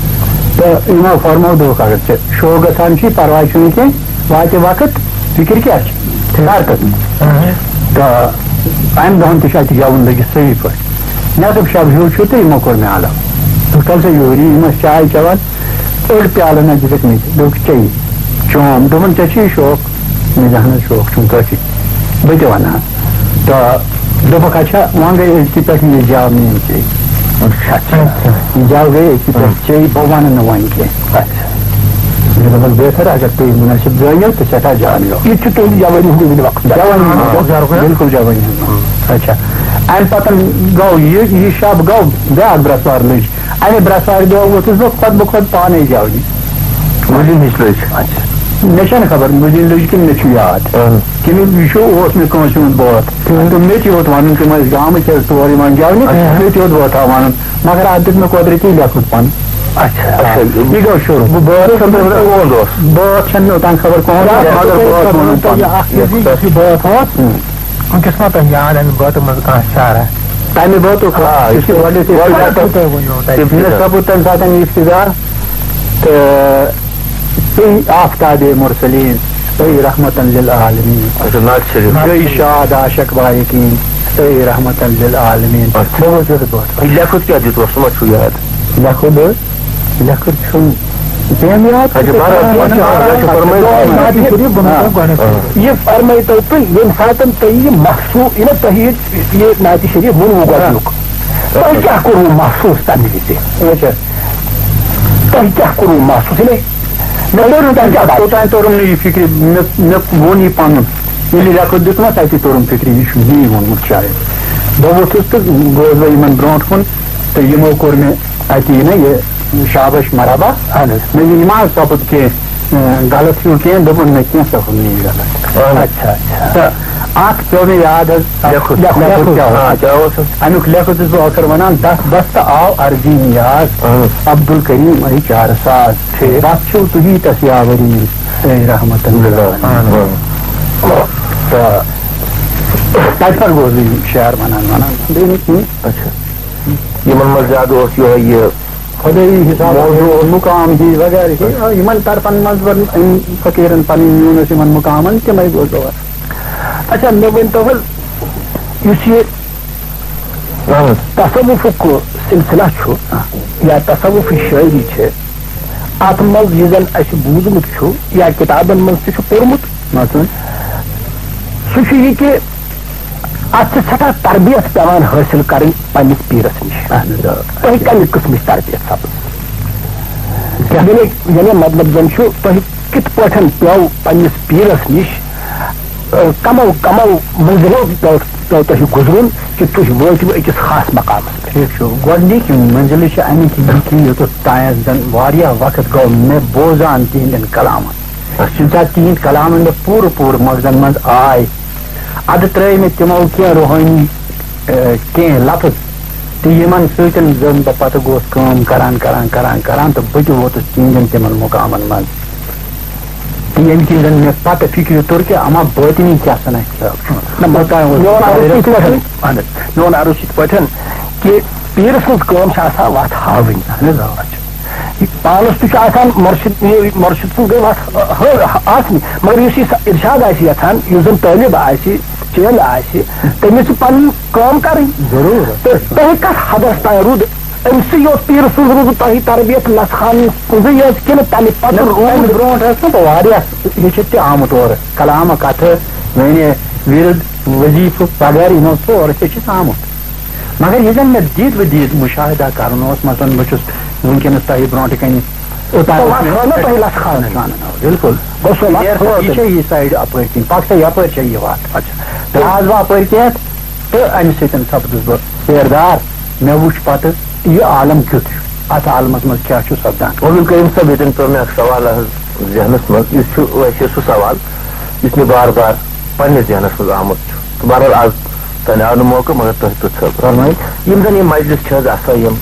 تہٕ یِمو فرموو، دوٚپُکھ، "اگر ژےٚ شوق گژھان چھُے، پَرواے چھُنہٕ کینٛہہ، واتہِ وقت، فِکِر کیٛاہ چھِ؟ کر تہٕ۔" اہن۔ تہٕ اَمہِ دۄہَن تہِ چھُ اَتہِ گٮ۪وُن لٔگِتھ صحیح پٲٹھۍ۔ نٮ۪صٕف شب ہیوٗ چھُ تہٕ یِمو کوٚر مےٚ الگ۔ دوٚپُکھ، "تَلہٕ سا یورٕ یہِ، یِم ٲسۍ چاے چٮ۪وان، أڑۍ پیالہٕ نہ دِتُکھ مےٚ تہِ۔" دوٚپُکھ، "چیٚیِو۔" چوم۔ دوٚپُن، "ژےٚ چھُے شوق؟" مےٚ دوٚپ، "اہن حظ، شوق چھُم، کٲفی، بہٕ تہِ وَنہٕ ہا۔" تہٕ دوٚپُکھ، "اچھا، وۄنۍ گٔے أزکہِ پٮ۪ٹھ یہِ جاو میٛٲنۍ چیٚے۔" اچھا۔ یہِ جاو گٔے أزکہِ پٮ۪ٹھ ہم۔ چیٚے، بہٕ وَنہٕ نہٕ وۄنۍ کینٛہہ۔ اچھا۔ مےٚ دوٚپمَس، "بہتر، اگر تُہۍ مُنٲسِب زٲنِو تہٕ سٮ۪ٹھاہ جان یو۔" یہِ تہِ چھُ تُہٕنٛدِ جوٲنی ہُنٛد وٕنہِ وقت۔ جوٲنی ہُنٛد، جوان۔ بِلکُل جوٲنی ہُنٛد۔ اچھا۔ اَمہِ پَتہٕ گوٚو یہِ، یہِ شب گوٚو، بیٛاکھ برٛٮ۪سوار لٔج۔ اَمہِ برٛٮ۪سوارِ دۄہ ووتُس بہٕ خۄد بخۄد پانَے جوٲنی۔ مُجہِ نِش لٔج۔ اچھا۔ مےٚ چھَنہٕ خبر، مُجہِ لٔج کِنہٕ مےٚ چھُ یاد۔ اہن۔ کِنہٕ یہِ چھُ، اوس مےٚ کٲنٛسہِ ہُنٛد بٲتھ۔ ٹھیٖک۔ تہٕ مےٚ تہِ یوت وَنُن، تِم ٲسۍ گامٕکۍ حظ تور یِوان گٮ۪ونہِ، اچھا۔ مےٚ تہِ یوت بٲتھا وَنُن۔ مگر اَتھ دیُت مےٚ قۄدرٔتی لیکھُن پَنُن۔ اچھا۔ اچھا۔ یہِ گوٚو شروٗع۔ بہٕ بٲتھ چھُنہٕ مےٚ پَتہ کونٛد اوس۔ بٲتھ چھَنہٕ مےٚ اوٚتام خبر کونٛد اوس، مگر بٲتھ ووٚنُن پَنُن۔ اَکھ چیٖز، یُس یہِ بٲتھ اوس، وٕنکیٚس ما تۄہہِ یاد اَمہِ بٲتہٕ منٛز کانٛہہ شعرا؟ تَمہِ بٲتُک، آ، یُس یہِ گۄڈٕنِتھ یہِ گۄڈٕنیتھ گۄڈٕنیتھ تۄہہِ ؤنِو تَتہِ۔ تِم مےٚ سَپُد تَمہِ ساتہٕ ابتدا تہٕ، "اے آفتاب مرسلین، اے رحمتن للعالمین، اچھا، نعت شریف۔ اے شاد عاشق بایقین، اے رحمتن للعالمین۔" اچھا۔ بہٕ اوسُس یِہوٚے بٲتھ۔ یہِ لیکھُت کیٛاہ دیُت اوس، سُہ ما چھُو یاد؟ لیکھُت حظ، لیکھُت چھُم تٔمۍ یاد۔ اچھا، بہرحال، اچھا، اچھا، فرمٲیِو۔ نعت شریف بنوو تۄہہِ گۄڈٕنیتھ۔ آ۔ یہِ فرمٲیتو تُہۍ، ییٚمہِ ساتہٕ تۄہہِ یہِ محسوٗس، یہِ نہ تۄہہِ یہِ نعت شریف ووٚنوُ گۄڈٕنیُک، تۄہہِ کیٛاہ کوٚروُ محسوٗس تَمہِ وِزِ؟ اچھا۔ تۄہہِ کیٛاہ کوٚروُ محسوٗس؟ ییٚلہِ مےٚ توٚر نہٕ تۄہہِ کیٛاہ باسیو؟ توٚتام توٚرُم نہٕ یہِ فِکرِ، مےٚ، مےٚ ووٚن یہِ پَنُن۔ ییٚلہِ لیکھُت دیُتمَس، اَتی توٚرُم فِکرِ، یہِ چھُ یی ووٚنمُت شاید۔ بہٕ ووٚتھُس تہٕ گوس بہٕ یِمَن برونٛٹھ کُن تہٕ یِمو کوٚر مےٚ اَتی نہ یہِ شاباش مرحبا۔ اہن حظ۔ مےٚ یہِ ما سَپُد کینٛہہ، اَ، غلط ہیوٗ کینٛہہ، دوٚپُن نہ کینٛہہ سَپُد نہٕ یہِ غلط۔ اہن حظ۔ اچھا، اچھا۔ تہٕ اکھ پیوٚو مےٚ یاد حظ، اکھ لیکھُت۔ لیکھُت، لیکھُت کیٛاہ اوس؟ آ، کیٛاہ اوس؟ اَمیُک لیکھُت چھُس بہٕ ٲخٕر وَنان، دَتھ بستہٕ آو عرضی نیاز، اہن۔ عبدالکریم أہۍ چار ساز۔ ٹھیٖک۔ بَس چھِو تُہی تَس یاوری، اے رحمتن للعالمین۔ اہن۔ تہٕ تَتہِ پٮ۪ٹھ گوس بہٕ یہِ شعر وَنان، وَنان، بیٚیہِ نہٕ کِہیٖنۍ۔ اچھا۔ یِمن منٛز زیادٕ اوس یِہوٚے یہِ خۄدٲیی حساب موضوع اوس۔ مقام ہی وغیرہ ہی، آ، یِمن طرفن منٛز وۄنۍ أمۍ فقیٖرن پنٕنۍ میون اوس یِمن مقامن تِمے گوس بہٕ وَنان۔ اچھا، مےٚ ؤنۍ تو حظ، یُس یہِ اہن حظ۔ تصوفُک سلسلہ چھُ یا تصوفٕچ شٲعری چھِ، اتھ منٛز یہِ زن اسہِ بوٗزمُت چھُ یا کتابن منٛز تہِ چھُ پوٚرمُت، مثلاً؟ سُہ چھُ یہِ کہِ اتھ چھِ سٮ۪ٹھاہ تربیت پٮ۪وان حٲصِل کرٕنۍ پننِس پیٖرس نِش۔ اہن حظ، آ۔ تۄہہِ کمہِ قٕسمٕچ تربیت سپٕز؟ یعنی، یعنی مطلب زن چھُ، تۄہہِ کِتھ پٲٹھۍ پیوٚو پننِس پیٖرس نِش، آ، کمو کمو منزلو پیوٚو، پیوٚو تۄہہِ گُزرُن کہِ تُہۍ وٲتِو أکِس خاص مقامس پٮ۪ٹھ؟ ٹھیٖک چھُ۔ گۄڈٕنِکۍ یِم منزلہٕ چھِ اَمِکۍ یہِ کہِ یوٚتَتھ تام زن واریاہ وقت گوٚو مےٚ بوزان تِہنٛدٮ۪ن کلامن۔ ییٚمہِ ساتہٕ تِہنٛدۍ کلام مےٚ پوٗرٕ پوٗرٕ مغزن منٛز آے، ادٕ ترٲے مےٚ تِمو کینٛہہ روحٲنی، آ، کینٛہہ لفظ تہٕ یِمن سۭتۍ زن بہٕ پتہٕ گوس کٲم کران، کران، کران، کران تہٕ بہٕ تہِ ووتُس تِہنٛدٮ۪ن تِمن مقامن منٛز۔ تہٕ ییٚمہِ کِنۍ زن مےٚ پتہٕ فکرِ توٚر کہِ اما بٲطنی کیٛاہ سنا چھِ۔ نہ، بہٕ کیٛاہ اوسُس میون عرض چھُ یِتھ پٲٹھۍ، اہن حظ، میون عرض چھُ یِتھ پٲٹھۍ کہِ پیٖرٕ سٕنٛز کٲم چھِ آسان وَتھ ہاوٕنۍ۔ اہن حظ، آ، اچھا۔ پانس تہِ چھُ آسان مرشد، یہِ مرشد سٕنٛز گٔے وَتھ، آ، ہٲ-، آسنی، مگر یُس یہِ ارشاد آسہِ یژھان، یُس زن طٲلب آسہِ، چیلہٕ آسہِ، تٔمِس چھِ پنٕنۍ کٲم کرٕنۍ۔ ضروٗر۔ تہٕ تۄہہِ کتھ حدس تام روٗد أمۍ سٕے یوت پیٖرٕ سٕنٛز روٗز تۄہہِ تربیت لژھ خانٕنۍ سٕنٛزٕے یٲژ کِنہٕ تَمہِ پتہٕ تَمہِ، روٗد؟ تَمہِ برونٛٹھ ٲس نہٕ بہٕ واریاہ ہیٚچھِتھ تہِ آمُت اورٕ۔ کلامہٕ کتھٕ، میٛانہِ وِرد، وظیفہٕ وغیرہ یِمو سورُے ہیٚچھِتھ آمُت۔ مگر یہِ زن مےٚ دِد و دِد مُشاہدہ کرُن اوس، مثلاً بہٕ چھُس وٕنکیٚنس تۄہہِ برونٛٹھٕ کنہِ اوٚتام تہٕ اوس وَتھ مےٚ ہٲو نہ تۄہہِ لژھ خانن۔ بِلکُل۔ گوٚو سُہ لژھ یہِ ہٲو چھےٚ تٔمۍ۔ یہِ سایڈ اپٲرۍ کِنۍ، پکھ سا یپٲرۍ چھےٚ یہِ وَتھ۔ اچھا۔ درٛاس بہٕ اپٲرۍ کینٛہہ تہٕ امہِ سۭتۍ سپدُس بہٕ بیردار۔ مےٚ وُچھ پتہٕ یہِ عالم کیُتھ چھُ، اتھ عالمس منٛز کیٛاہ چھُ سپدان۔ عبدالکریم صٲب، ییٚتٮ۪ن پیوٚو مےٚ اکھ سوال حظ ذہنس منٛز، یُس چھُ ویسے سُہ سوال یُس مےٚ بار بار پننِس ذہنس منٛز آمُت چھُ۔ تہٕ بہرحال آز تۄہہِ آو نہٕ موقعہٕ، مگر تۄہہِ توٚت سا۔ فرمٲیِو۔ یِم زن یِم مجلس چھِ حظ آسان، یِم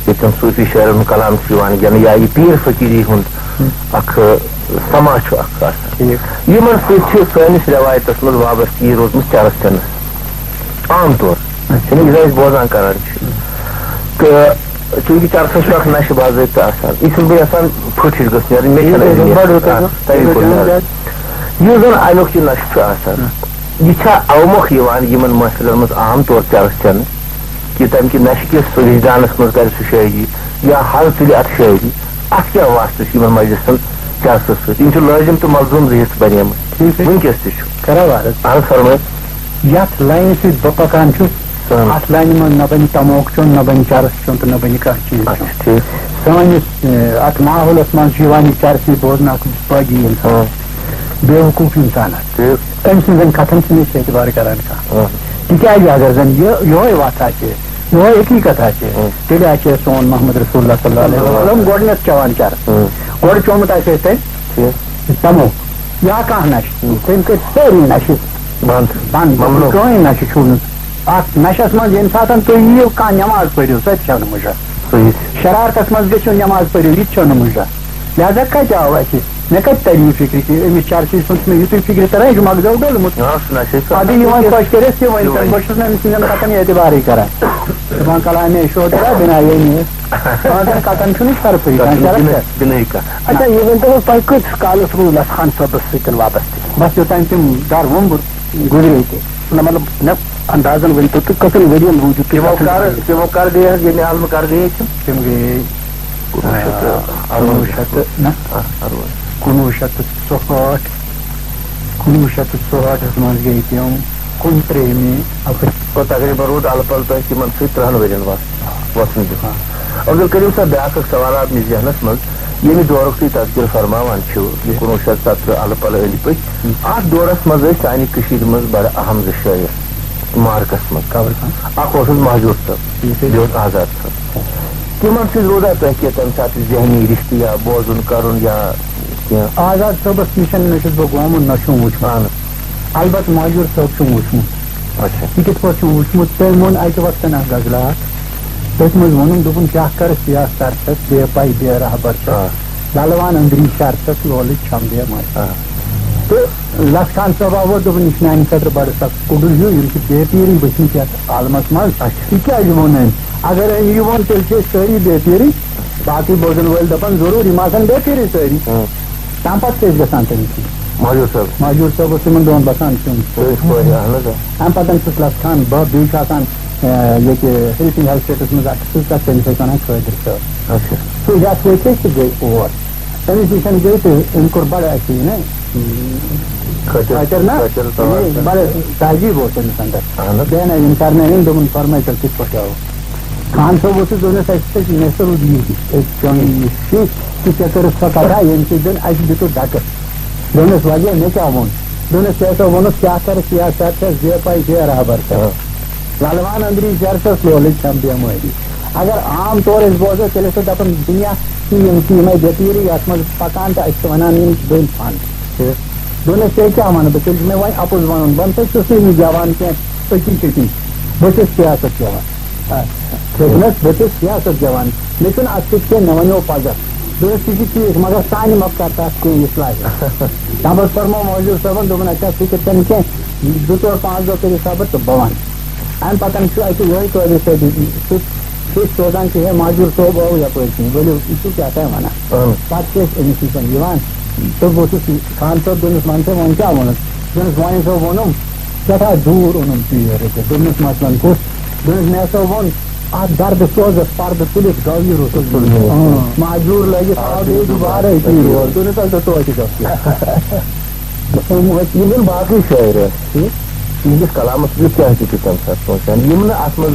ییٚتٮ۪ن صوٗفی شٲعرن ہُنٛد کلام چھُ یِوان گٮ۪ونہٕ یا یہِ پیٖر فقیٖری ہُنٛد اکھ، آ، سما چھُ اکھ آسان۔ ٹھیٖک۔ یِمن سۭتۍ چھِ سٲنِس رٮ۪وایتس منٛز وابستگی روٗزمٕژ چرس چٮ۪نس عام طور۔ اچھا۔ یعنی یہِ زن أسۍ بوزان کران چھِ۔ تہٕ چوٗنٛکہِ چرسس چھُ اکھ نشہٕ باضٲبطہٕ آسان، یہِ چھُس بہٕ یژھان پھٕٹ ہِش گٔژھ نیرٕنۍ، مےٚ چھَنہٕ یہِ اَمہِ گژھِ نِش بڑٕ رُت آسان۔ آسان۔ تَمہِ یہِ کُن گژھِ نیرُن۔ یُس زن اَمیُک یہِ نشہٕ چھُ آسان، یہِ چھا اَوٕ مۄکھ یِوان یِمن محفلن منٛز عام طور چرس چٮ۪نہٕ، کہِ تَمہِ کہِ نشہٕ کِس وجدانس منٛز کرِ سُہ شٲعری یا حل تُلہِ اَتھ شٲعری؟ اَتھ کیٛاہ واسطہٕ چھُ یِمن مجلسن چرسس سۭتۍ؟ یِم چھِ لٲزم تہٕ ملزوم زٕ حصہٕ بنیمٕتۍ۔ ٹھیٖک چھُ۔ وٕنکیٚس تہِ چھُ۔ کرو عرض۔ اہن حظ، فرمٲیِو۔ یتھ لاینہِ سۭتۍ بہٕ پکان چھُس، اہن۔ اتھ لاینہِ منٛز نہ بنہِ تموک چیوٚن، نہ بنہِ چرس چیوٚن تہٕ نہ بنہِ کانٛہہ چیٖز اچھا، چیوٚن۔ ٹھیٖک۔ سٲنِس، اے، اتھ ماحولس منٛز چھُ یِوان یہِ چرسی بوزنہٕ اکھ باغی انسان، اہن۔ بیوقوف انسانس۔ ٹھیٖک۔ تٔمۍ سٕنٛزن کتھن چھُنہٕ أسۍ اعتبار کران کانٛہہ۔ اہن۔ تِکیازِ اگر زن یہِ، یِہوے وتھ آسہِ ہے، یِہوے حقیقت آسہِ ہے، اہن۔ تیٚلہِ آسہِ ہے سون محمد رسول اللہ صلی اللہ علیہ وسلم گۄڈٕنیتھ چٮ۪وان چرس۔ اہن۔ گۄڈٕ چومُت آسہِ ہے تٔمۍ۔ ٹھیٖک۔ تموک یا کانٛہہ نشہٕ، تٔمۍ کٔرۍ سٲری نشہٕ بنٛد۔ بنٛد۔ ممنوع۔ کٕہٕنۍ نشہٕ چھُو نہٕ۔ اتھ نشس منٛز ییٚمہِ ساتہٕ تُہۍ یِیِو، کانٛہہ نٮ۪ماز پٔرِو، سۄ تہِ چھَو نہٕ مُجرا۔ صحیح۔ شرارتس منٛز گٔژھِو نٮ۪ماز پٔرِو، یہِ تہِ چھَو نہٕ مُجرا۔ لہذا کتہِ آو اَسہِ؟ مےٚ کتہِ تَرِ یہِ فِکرِ کہِ أمِس چرسی سُنٛد چھُ مےٚ یُتُے فِکرِ تران، یہِ چھُ مغزو ڈوٚلمُت۔ آ، سُہ نشے سُہ۔ ادٕ یہِ وۄنۍ خۄش کٔرِتھ تہِ ؤنۍ تہِ تَن، ؤنۍ۔ بہٕ چھُس نہٕ أمۍ سٕنٛدٮ۪ن کتھن اعتبارٕے کران۔ دپان کلامے شوترا بنا یعنی۔ پانٛژن کتن چھُنہٕ صرفٕے تَتھ کانٛہہ چھُنہٕ شرط بِنٲے، کانٛہہ۔ بِنٲے کانٛہہ۔ اچھا، یہِ ؤنۍ تو حظ، تۄہہِ کۭتِس کالس روٗز لَژھ خان صٲبس سۭتۍ وابستہٕ؟ بس یوٚتام تِم در وُمبُر گُزرے تہِ۔ نہ، مطلب، مےٚ اندازن ؤنۍ تو تُہۍ کٔژن ؤرین روٗزِو تُہۍ تِمو لَژھ خان کر، صٲبس سۭتۍ؟ تِمو کر گٔے حظ، ییٚمہِ عالمہٕ کر گٔے تِم؟ تِم گٔے، کُنوُہ شیٚتھ تہٕ آ، کُنوُہ شیٚتھ تہٕ، نہ؟ آ، اَروَے۔ کُنوُہ شیٚتھ تہٕ ژُہٲٹھ، کُنوُہ شیٚتھ تہٕ ژُہٲٹھس منٛز گٔے تِم کُنترٛہمہِ اپریل۔ گوٚو تقریباً روٗد الہٕ پلہٕ تۄہہِ تِمن سۭتۍ ترٛہن ؤرین وس-، وسُن دیُن۔ عبدالکریم صٲب، بیٛاکھ اکھ سوال آو مےٚ ذہنس منٛز، ییٚمہِ دورُک تُہۍ تذکرٕ فرماوان چھِو، یہِ کُنوُہ شیٚتھ ستترٕہ الہٕ پلہٕ أنٛدۍ پٔکۍ، اتھ دورس منٛز ٲسۍ سانہِ کٔشیٖرِ منٛز بڑٕ اہم زٕ شٲعر مارکس منٛز۔ خبر کانٛہہ۔ اکھ اوسُس مہجور صٲب، بیٚیہِ اوس آزاد صٲب۔ تِمن سۭتۍ روٗدا تۄہہِ کینٛہہ تمہِ ساتہٕ ذہنی رشتہٕ یا بوزُن کرُن یا کینٛہہ؟ آزاد صٲبس نِش نہ چھُس بہٕ گوٚمُت، نہ چھُم وُچھمُت۔ اہن حظ۔ البتہٕ ماجور صٲب چھُم وُچھمُت۔ اچھا۔ یہِ کِتھ پٲٹھۍ چھُم وُچھمُت؟ تٔمۍ ووٚن اَکہِ وقتہٕ اکھ غزلہ اکھ۔ تٔتھۍ منٛز ووٚنُم، دوٚپُن، "کیٛاہ کَرٕ سیاح سر چھَس، بے پَے بے رہبر چھَس۔ آ۔ لَلوان أنٛدری شر چھَس، لولٕچ چھَم بے مٲرۍ۔" آ۔ تہٕ لَس خان صٲبا ووٚن، دوٚپُن، "یہِ چھُ میٛانہِ خٲطرٕ بَڑٕ سخ کُڈُر ہیوٗ، یِم چھِ بے پیٖرٕے ؤتھمٕتۍ یَتھ عالمَس منٛز۔" اچھا۔ یہِ کیٛازِ ووٚن أمۍ؟ اگر أمۍ یہِ ووٚن، تیٚلہِ چھِ أسۍ سٲری بے پیٖرٕے۔ باقٕے بوزن وٲلۍ دَپَن، "ضروٗر، یِم آسَن بے پیٖرٕے سٲری۔" ہاں۔ تَمہِ پَتہٕ چھِ أسۍ گژھان تٔمِس نِش۔ ماجور صٲب۔ ماجور صٲب اوس تِمَن دۄہَن بَسان سیُن۔ سُہ ٲسۍ پٲرۍ، اَہَن حظ، آ۔ اَمہِ پَتہٕ چھُس لَس خان بہٕ، بیٚیہِ چھُ آسان، آ، ییٚتہِ ہیلتھ اینڈ ہیلتھ سٹیٹَس منٛز اَکھ سُہ تَتھ، تٔمِس ٲسۍ وَنان خٲدِر صٲب۔ اچھا۔ سُہ یَتھ وٲتۍ أسۍ تہٕ گٔے اور۔ أمِس نِش گٔے تہٕ أمۍ کوٚر بَڑٕ اَسہِ یہِ نا، خٲطِر، خٲطِر نا؟ خٲطِر تَوَے یہِ بَڑٕ تعجیٖب اوس أمِس اَندَر۔ اَہَن حظ۔ بیٚیہِ نہ یِم کَرنٲوِن، دوٚپُن، "فرمٲے تو، کِتھ پٲٹھۍ آو؟" خان صٲب اوسُس، دوٚپنَس، "اَسہِ چھِ مےٚ سۭتۍ روٗدمٕتۍ أکۍ چٲنۍ یہِ شیٚچھ تہٕ ژےٚ کٔرٕتھ سۄ کَتھا، ییٚمہِ سۭتۍ زَن اَسہِ دیُتُکھ ڈَکہٕ۔" دوٚپنَس، "وجہ مےٚ کیٛاہ ووٚن؟" دوٚپنَس، "ژےٚ ہسا ووٚنُتھ، کیٛاہ کَرٕ سیاست چھَس بے پَے بے رہبر چھَس۔ لَلوان أنٛدری شَر چھَس لولٕچ چھَم بٮ۪مٲری۔" اگر عام طور أسۍ بوزو، تیٚلہِ ٲسۍ دَپان، دُنیا چھِ یِم چھِ یِمَے بے پیٖرٕے یَتھ منٛز پَکان تہٕ اَسہِ چھِ وَنان یِم بٔلۍ فَن۔ دوٚپنَس، "ژےٚ کیٛاہ وَنہٕ بہٕ؟ تیٚلہِ چھُ مےٚ وۄنۍ اَپُز وَنُن، بہٕ نہ سا چھُس نہٕ یہِ گٮ۪وان کینٛہہ، پٔکی چٔکی، بہٕ چھُس سیاست گٮ۪وان۔" آ۔ دوٚپنَس، "بہٕ چھُس سیاست گٮ۪وان، مےٚ چھُنہٕ اَتھ سۭتۍ کینٛہہ، مےٚ وَنیو پَگاہ۔" دوٚپنَس، "تہِ چھُ ٹھیٖک، مگر سانہِ مۄکھ کَر تَتھ کینٛہہ اِصلاح۔" تَمہِ پَتہٕ فرموو ماجور صٲبَن، دوٚپُن، "اَچھا، فِکِر چھَنہٕ کینٛہہ، زٕ ژور پانٛژھ دۄہ کٔرِو صبر تہٕ بہٕ وَنہٕ۔" اَمہِ پَتہٕ چھُ اَکہِ یِہوٚے قٲضی صٲبہِ سُہ چھُ سوزان کہِ، "ہے، ماجور صٲب آو یَپٲرۍ کِنۍ، ؤلِو، یہِ چھُو کیٛاہ تام وَنان؟" اۭں۔ پَتہٕ چھِ أسۍ أمِس نِش یِوان تہٕ بہٕ اوسُس خان صٲب، دوٚپمَس، "وَن سا، وۄنۍ کیٛاہ ووٚنُتھ؟" دوٚپمَس، "وۄنۍ ہسا ووٚنُم، سٮ۪ٹھاہ دوٗر اوٚنُم تیٖر رٔٹِتھ۔" دوٚپمَس، "مثلاً کُس؟" دوٚپمَس، "مےٚ ہسا ووٚن، اَتھ دَردٕ سوزَس پَردٕ تُلِتھ گوٚو یہِ رُت۔" اۭں۔ ماجور لٲگِتھ آو بیٚیہِ دُبارَے تیٖر۔ دوٚپمَس، "اَدٕ توتہِ گژھِ۔" یِم زَن باقٕے شٲعر ٲسۍ، ٹھیٖک؟ یِہِنٛدِس کلامس یُس تہِ آسہِ تہِ تَمہِ ساتہٕ سونٛچان، یِم نہٕ اَتھ منٛز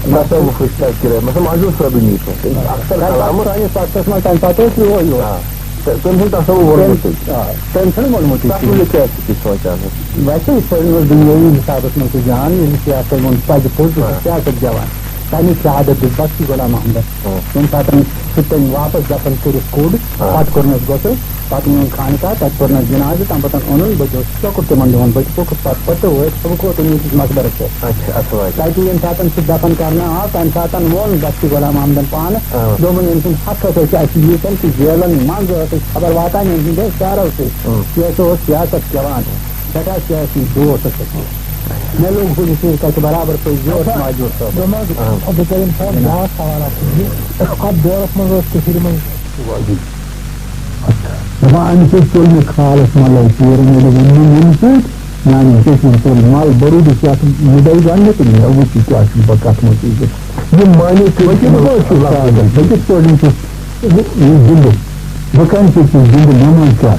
تصوفٕچ تذکرہ، مطلب، ماجور صٲبٕنۍ یی سونٛچان، اکثر تَمہِ پتہٕ کلامس۔ سٲنِس وقتس منٛز، تَمہِ پتہٕ اوس یِہوٚے یوت۔ آ، تہٕ تٔمۍ سُنٛد تصوف ووٚنمُتٕے۔ آ، تٔمۍ چھُنہٕ ووٚنمُتٕے تَتھ کِہیٖنۍ۔ منٛز کیٛاہ چھُ تہِ سونٛچان حظ؟ ویسے یِتھ پٲٹھۍ اوس دُنیٲوی حسابس منٛز سُہ جان، ییٚلہِ سیاست ووٚن، پزِ پوٚز، سُہ چھُ آ۔ سیاست گٮ۪وان۔ تَمِچ شہادت دیُت بخشی غلام محمدن۔ آ۔ ییٚمہِ ساتہٕ سُہ تٔمۍ واپس دفن کٔرِتھ کوٚڑ، آ۔ پتہٕ کوٚرنس غسل۔ پتہٕ نیوٗن خانقاہ، تَتہِ پوٚر نہٕ جنازٕ، تَمہِ پَتہٕ اوٚنُن، بہٕ تہِ اوسُس چۄکُر تِمَن دۄہَن، بہٕ تہِ پوٚکُس پَتہٕ پَتہٕ وٲتۍ، بہٕ ووت أمیٖتِس مقبرَس پٮ۪ٹھ۔ اچھا، اَصٕل حظ۔ تَتہِ ییٚمہِ ساتَن سُہ دَفَن کَرنہٕ آو، تَمہِ ساتَن ووٚن بخشی غلام محمدَن پانہٕ، آ۔ دوٚپُن، "أمۍ سُنٛد حق ہسا چھِ اَسہِ ییٖتٮ۪ن تہٕ جیلَن منٛز ٲس اَسہِ خبر واتان أمۍ سٕنٛدِ شعرو سۭتۍ۔" اۭں۔ یہِ ہسا اوس سیاست گٮ۪وان، سٮ۪ٹھاہ سیاسی دوست اوس اَسہِ۔ مےٚ لوٚگ ہُہ یہِ چیٖز تَتہِ برابر پٲٹھۍ زور اچھا، ماجور صٲبَس۔ دۄمَس آ۔ عبدالکریم صٲب، بیٛاکھ سوال اَکھ چھُ یہِ، اَتھ دورَس منٛز ٲس کٔشیٖرِ منٛز دَپان، اَمہِ سۭتۍ ژوٚل مےٚ خالَس مَلَے، ژیٖرَن ییٚلہِ ووٚن مےٚ ییٚمہِ سۭتۍ، میٛانہِ چٔشمہِ ژوٚل مَل، بہٕ روٗدُس یَتھ مُدَے گۄڈٕنٮ۪تھ، مےٚ وُچھ یہِ کیٛاہ چھُ، بہٕ کَتھ منٛز چھُس۔ یہِ معنی کٔرِتھ بہٕ کِتھ پٲٹھۍ چھُس سادٕ؟ بہٕ کِتھ پٲٹھۍ چھُس یہِ زِندٕ؟ بہٕ کَمہِ سۭتۍ چھُس زِندٕ؟ مےٚ منٛز کیٛاہ؟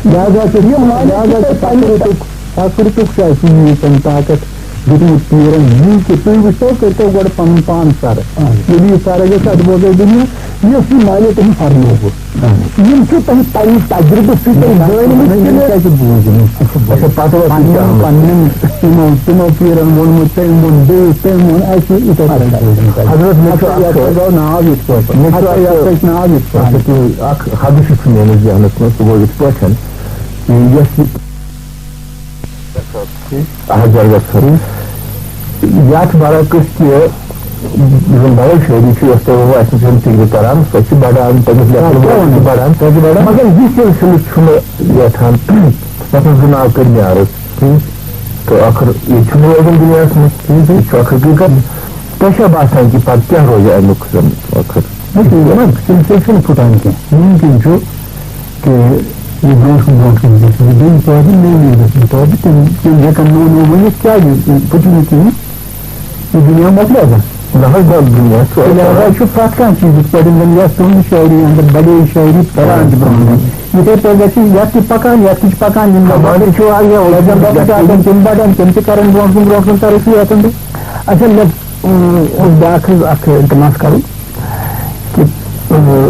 لہذا چھُ، یہِ معنی لہذا چھُ چھُ تۄہہِ پَنٕنۍ تقریٖرُک، تقریٖرُک شاید چھُ یہِ تَمہِ طاقت دیُتمُت پیٖرَن یی کہِ تُہۍ وٕچھتو، کٔرۍتو گۄڈٕ پَنُن پان سَرٕ۔ اَہَن۔ ییٚلہِ یہِ سَرٕ گژھِ، اَدٕ بوزو دُنیا، یُس یہِ معنی تٔمۍ پَرنووُ۔ اَہَن۔ یِم چھِ تۄہہِ پَنٕنہِ تجربہٕ سۭتۍ تۄہہِ زٲنۍمٕتۍ یہِ کِنہٕ کیٛازِ بوٗز یِمو؟ اچھا، پَتہٕ ٲس یہِ پَنٕنٮ۪ن، کیٛاہ وَنان؟ پَنٕنٮ۪ن تِمو، تِمو پیٖرَن ووٚنمُت، تٔمۍ ووٚن بیٚیہِ، تٔمۍ ووٚن اَسہِ، یِتھَے پٲٹھۍ۔ حضرت، مےٚ چھُ اچھا، اَکھ یَتھ پٮ۪ٹھ گوٚو ناو یِتھ پٲٹھۍ۔ مےٚ چھُ اچھا، اَکھ یَتھ پٮ۪ٹھ ناو یِتھ پٲٹھۍ۔ اچھا، تُہۍ اَکھ حدٕ چھُ میٛٲنِس ذہنَس منٛز، سُہ گوٚو یِتھ پٲٹھۍ کہِ یۄس یہِ اَتھ جرگس خٲطرٕ۔ یَتھ برعکس تہِ یُس زَن بڑے شٲعری چھِ، یۄس تۄہہِ ووٚنوٕ، اَسہِ نِش چھِ یِم ذِکرِ کران، سۄ چھِ بڑان، تٔمِس لیکھن وٲلۍ تہِ چھِ بڑان، سۄ چھِ بڑان۔ مگر یہِ سلسلہٕ چھُنہٕ یَتھ ہن، مثلاً، زٕ ناو کٔرۍ مےٚ عرض، تہٕ ٲخٕر یہِ چھُنہٕ روزان دُنیاہَس منٛز، یہِ چھُ اکھ حقیٖقت۔ تۄہہِ چھا باسان کہِ پتہٕ کیٛاہ روزِ اَمیُک زَن ٲخٕر؟ نہ، تِم، تِم سلسلہٕ چھِنہٕ پھُٹان کینٛہہ۔ مُمکِن چھُ کہِ یہِ برونٛٹھ کُن، برونٛٹھ کُن گژھِ یہِ بیٚیہِ پٲدٕ، نٔوۍ نٔوۍ گژھن پٲدٕ، تِم، تِم ہٮ۪کن نوٚو نوٚو ؤنِتھ، کیٛازِ پھُٹہِ نہٕ کِہیٖنۍ، یہِ دُنیا مۄکلیو۔ نہ حظ، نہ، دُنیا چھُ تہٕ لہذا چھُ پرٛٮ۪تھ کانٛہہ چیٖز، یِتھ پٲٹھۍ زَن یَتھ تُہٕنٛزِ شٲعری اندر بڑے شٲعری پھٔہلان چھِ برونٛہہ کُن، یِتھَے پٲٹھۍ گژھِ یَتھ تہِ پکان، یَتھ تہِ چھِ پکان، یِم زَن زمانہٕ چھُ واریاہ، یَتھ زَن لۄکٕٹۍ آسَن، تِم بڑن، تِم تہِ کرن برونٛہہ کُن، برونٛہہ کُن ترقی یَتھ اندر۔ اچھا، مےٚ، اۭں، اوس بیٛاکھ حظ اکھ التماس کرُن۔ کہِ، آ،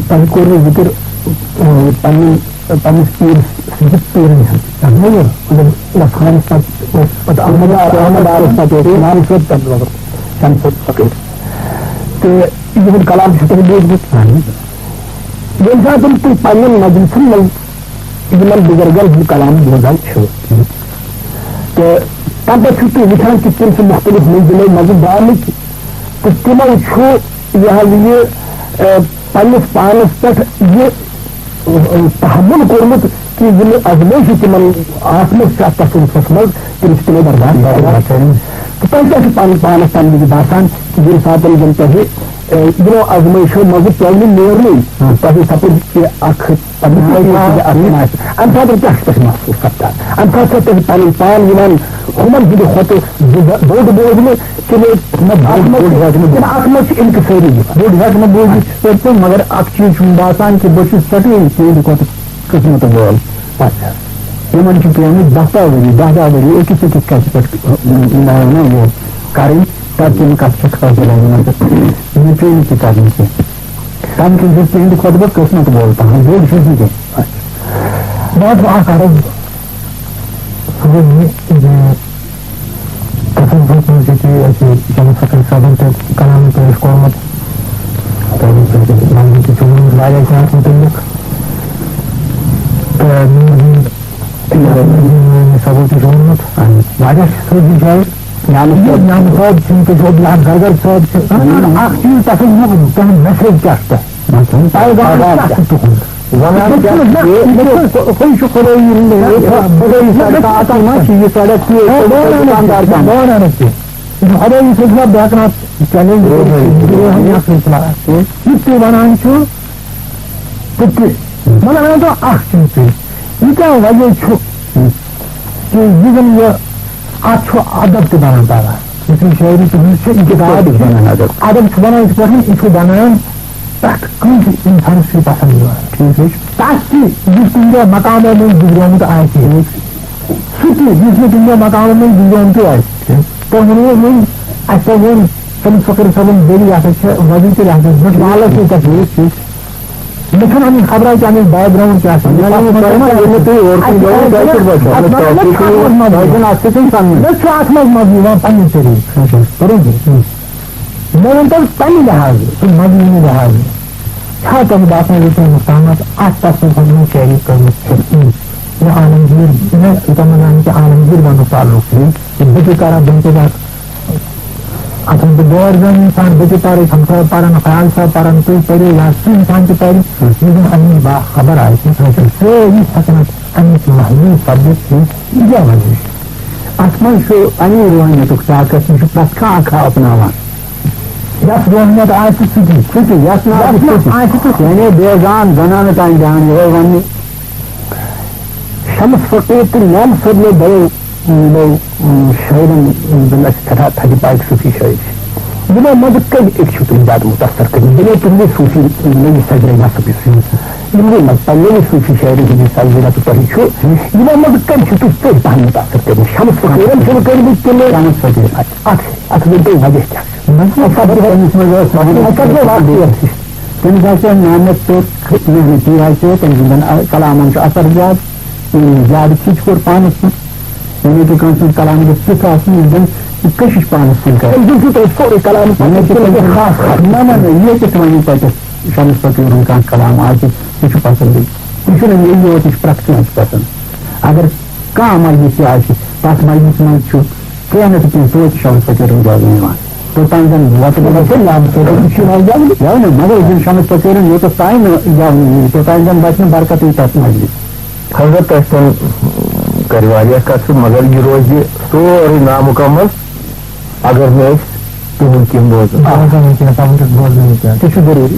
تۄہہِ کوٚروٕ ذِکِر، آ، پننٮ۪ن، پننِس پیٖرِس، صرف پیٖرن ہُنٛد۔ تۄہہِ ؤنِو، مطلب، لفظ خانس پتہٕ اوس، پتہٕ احمد، احمد آرس پتہٕ اوس امام صٲب تَتھ وقتہٕ، شمس فقیٖر۔ تہٕ یِہُنٛد کلام چھُ تۄہہِ بوٗزمُت۔ ییٚمہِ ساتہٕ تُہۍ پننٮ۪ن مجلسن منٛز یِمن بُزرگن ہُنٛد کلام بوزان چھِو، تہٕ تَمہِ پَتہٕ چھِو تُہۍ وٕچھان کہِ تِم چھِ مُختٔلِف منزِلو منٛزٕ درٛامٕتۍ تہٕ تِمو چھُ یہِ حظ یہِ، اَ، پنٛنِس پانَس پٮ۪ٹھ یہِ، اَ، تحمل کوٚرمُت کہِ یِم آزمٲیشہِ تِمَن آسمٕژ چھِ اَتھ تصوُفَس منٛز، تِم چھِ تِمو برداشت کٔرمٕژ۔ تہٕ تۄہہِ کیٛاہ چھُ پَنُن پانَس تَمہِ وِزِ باسان کہِ ییٚمہِ ساتَن زَن تۄہہِ، اَ، یِمو آزمٲیشو منٛزٕ پٮ۪و نہٕ نیرنُے، تۄہہِ سَپُد کہِ اَکھ پَنُن آ، پَنُن آ۔ اَتھ منٛز۔ اَمہِ ساتہٕ کیٛاہ چھُ تۄہہِ محسوٗس سَپدان؟ اَمہِ ساتہٕ چھا تۄہہِ پَنُن پان یِوان ہُمَن ہٕنٛدِ کھۄتہٕ زِ-، بوٚڑ بوزنہٕ کِنہٕ نہ، اَتھ منٛز بوٚڑ ہٮ۪کہٕ نہٕ کِنہٕ اَتھ منٛز چھِ اِنکِسٲری یِوان؟ بوٚڑ ہٮ۪کہٕ نہٕ بوٗزِتھ یِتھ پٲٹھۍ تہِ، مگر اَکھ چیٖز چھُم باسان کہِ بہٕ چھُس سٮ۪ٹھاہٕے تِہِنٛدِ کھۄتہٕ قٕسمَتہٕ وول۔ اچھا۔ یِمَن چھِ پیٚمٕتۍ دَہ دَہ ؤری، دَہ دَہ ؤری أکِس أکِس کَتھِ پٮ۪ٹھ، اَ، اَ، یہِ کَرٕنۍ، تَتہِ یِم کَتھ چھِ خٲطرٕ لَگان، مےٚ پیٚیہِ نہٕ تہِ کَرٕنۍ کینٛہہ۔ تَمہِ کِنۍ چھُس تِہِنٛدِ کھۄتہٕ بہٕ قٕسمَت وول پَہَم، بوٚڑ چھُس نہٕ کینٛہہ۔ بہٕ حظ چھُس اَکھ عرض، سُہ گوٚو یہِ زِ تصوفَس منٛز چھِ تہِ اَسہِ شمس فقیر صٲبَن تہِ کلام پیش کوٚرمُت۔ تہٕ یہِ چھُ منظر تہِ چھُ ووٚنمُت واریاہ کینٛہہ اَتھ مُتعلِق۔ تہٕ میون یہِ سبق تہِ چھُ ووٚنمُت۔ واریاہ صوٗفی شٲعر۔ نعمت صٲب۔ نعمت صٲب چھِ، تہِ چھُ عبدالحق زرگر صٲب چھِ۔ اَہَن۔ اَکھ چیٖز تَتھ منٛز، تُہُنٛد message کیٛاہ چھُ تۄہہِ؟ مطلب، پیغام پیغام کیٛاہ چھُ تُہُنٛد؟ وَنان یہِ کیٛاہ چھُ چھُ؟ یہِ، یہِ چھُ خۄدٲیی ہُنٛد، یہِ چھُ خۄدٲیی سرکار، اَتھ منٛز چھِ یہِ سڑک تہِ، بہٕ وَنان دُکاندار کیٛاہ؟ بہٕ وَنان کیٛاہ؟ یہِ چھُ خۄدٲیی سٕنٛز، بہٕ ہٮ۪کہٕ نہٕ اَتھ challenge کٔرِتھ، روحٲنی۔ روحٲنی اَصٕل چھُ اَتھ۔ یہِ تہِ وَنان چھُ، تہٕ تہِ، مگر مےٚ ؤنۍ تو اَکھ چیٖز تُہۍ، یہِ کیٛاہ وجہ چھُ کہِ یہِ زَن یہِ، اَتھ چھُ ادب تہِ بَنان پَگاہ؟ یُس یہِ شٲعری تُہٕنٛز چھِ، یہِ کِتاب چھِ، بَنان ادب۔ ادب چھُ بَنان یِتھ پٲٹھۍ، یہِ چھُ بَنان پرٛٮ۪تھ کٲنٛسہِ اِنسانَس چھُ پَسنٛد یِوان۔ ٹھیٖک حظ چھُ۔ تَتھ تہِ یُس تُہٕنٛدیو مقامو منٛز گُزریومُت آسہِ، سُہ تہِ یُس نہٕ تُہٕنٛدیو مقامو منٛز گُزریومُتُے آسہِ۔ تۄہہِ ووٚنوُ وۄنۍ، اَسہِ تۄہہِ ووٚن، شمس فقیر صٲبُن ذٔریعہٕ ہسا چھِ وجوٗد تہِ آسان، مےٚ چھُ لالچ تہِ تَتھ۔ مےٚ چھُنہٕ اَمِچ خبرا کہِ اَمِچ background کیٛاہ چھِ۔ نہ، نہ، نہ، تۄہہِ ما، ییٚلہِ نہٕ تُہۍ اورٕ کُن گٔیوٕ، تۄہہِ کیٛاہ چھُ باسان؟ اَتھ منٛز چھُ اَتھ منٛز مَزٕ یِوان پنٛنہِ طریٖقہٕ۔ مےٚ چھُ اَتھ منٛز مَزٕ یِوان پنٛنہِ طریٖقہٕ۔ اچھا، پٔرِو تُہۍ۔ مےٚ ؤنۍ تو پنٛنہِ لحاظہٕ، تہٕ مَزٕ یِنہٕ لحاظہٕ، چھا تۄہہِ باسان یہِ تۄہہِ مُقامات اَتھ تصوفَس منٛز carry کٔرمٕژ چھِ؟ یہِ عالمگیر، یہِ عالمگیر بَنُن تعلق چھُ، یہِ بہٕ تہِ کَران، بہٕ تہِ اَتھ اَتھ منٛز چھُ غٲر زٲنۍ اِنسان، بہٕ تہِ پَرٕ، ہمساے پَرَن، خیال صٲب پَرَن، تُہۍ پٔرِو یا سُہ اِنسان تہِ پَرِ، یُس زَن اَمِچ باخبر آسہِ، سُہ ہیٚکہِ سٲری سَکنَس اَمِچ محلوٗل سَپدِتھ کہِ یہِ کیٛاہ وَنہِ۔ اَتھ منٛز چھُ اَمی روحٲنیتُک طاقت، یہِ چھُ پرٛٮ۪تھ کانٛہہ اَکھ اَپناوان۔ یَتھ روحٲنیت آسہِ سُہ تہِ، سُہ تہِ، یَتھ نہٕ آسہِ یَتھ سُہ نہٕ تہِ۔ آسہِ سُہ تہِ۔ یعنی بے جان زنانہٕ تام جان یِہوٚے وَننہِ۔ شمس فقیر تہٕ نعمت صٲب نے دۄیو، یِمو، اۭں، شٲعرن زن اَسہِ سٮ۪ٹھاہ تھدِ پایہِ صوٗفی شٲعر چھِ، یِمو منٛزٕ کٔمۍ أکۍ چھِو تُہۍ زیادٕ مُتاثر کٔرمٕتۍ؟ بَنیو تُہنٛدے صوٗفی نٔوِس سجرے نسب یُس یِم، یِمنٕے منٛز پننیوٕے صوٗفی شٲعرن ہٕنٛدِ سجرے نسب تۄہہِ چھُو، یِمو منٛزٕ کٔمۍ چھِو تُہۍ ژٔرۍ پہن مُتاثر کٔرمٕتۍ؟ شمس فقیٖرن چھِو نہٕ کٔرمٕتۍ کِنہٕ شمس فقیٖر۔ اَتھ، اَتھ ؤنۍ تو وجہ کیٛاہ چھُ؟ مطلب، خبر کٔمِس منٛز ٲس محنت؟ اَتھ کَتھ گوٚو واقعیت؟ تٔمِس آسہِ محنت کٔر، محنتی آسہِ، تٔمۍ سٕنٛدٮ۪ن کلامن چھُ اثر زیادٕ، ییٚمۍ زیادٕ کھِچ کوٚر پانَس کُن، یعنی کہِ کٲنٛسہِ ہُنٛد کلام گژھِ تیُتھ آسُن، یُس زَن یہِ کٔشِش پانَس کُن کرِ۔ أمۍ سُنٛد چھُ تۄہہِ سورُے کلام یعنی کہِ پَسنٛد، تۄہہِ خاص خاص۔ نہ، نہ، نہ، یہِ ہیٚکہِ تۄہہِ ؤنِتھ، تۄہہِ کُس شمس فقیٖرُن کانٛہہ کلام آسہِ، یہِ چھُ پسنٛدٕے۔ یہِ چھُنہٕ مےٚ یوت، یہِ چھُ پرٛٮ۪تھ کٲنٛسہِ پسنٛد۔ اگر کانٛہہ مجلس تہِ آسہِ، تَتھ مجلسہِ منٛز چھُ کینٛہہ نتہٕ کینٛہہ توتہِ شمس فقیٖرُن گٮ۪ونہٕ یِوان۔ توٚتام زن وۄتہٕ بَنان چھِ، نام سۭتۍ چھُ یِوان گٮ۪ونہٕ۔ گٮ۪ونہٕ، مگر یُس زن شمس فقیٖرُن یوٚتَس تام نہٕ گٮ۪ونہٕ یی، توٚتام زن واتہِ نہٕ برکتٕے تتھ مجلسہِ۔ حضرت، تۄہہِ سۭتۍ کرِ واریاہ کتھٕ، مگر یہِ روزِ سورُے نامُکمل۔ اگر نہٕ أسۍ تِہُنٛد کینٛہہ بوزو۔ بوزو نہٕ کینٛہہ، تِمن چھُ بوزنٕے کینٛہہ۔ تہِ چھُ ضروٗری۔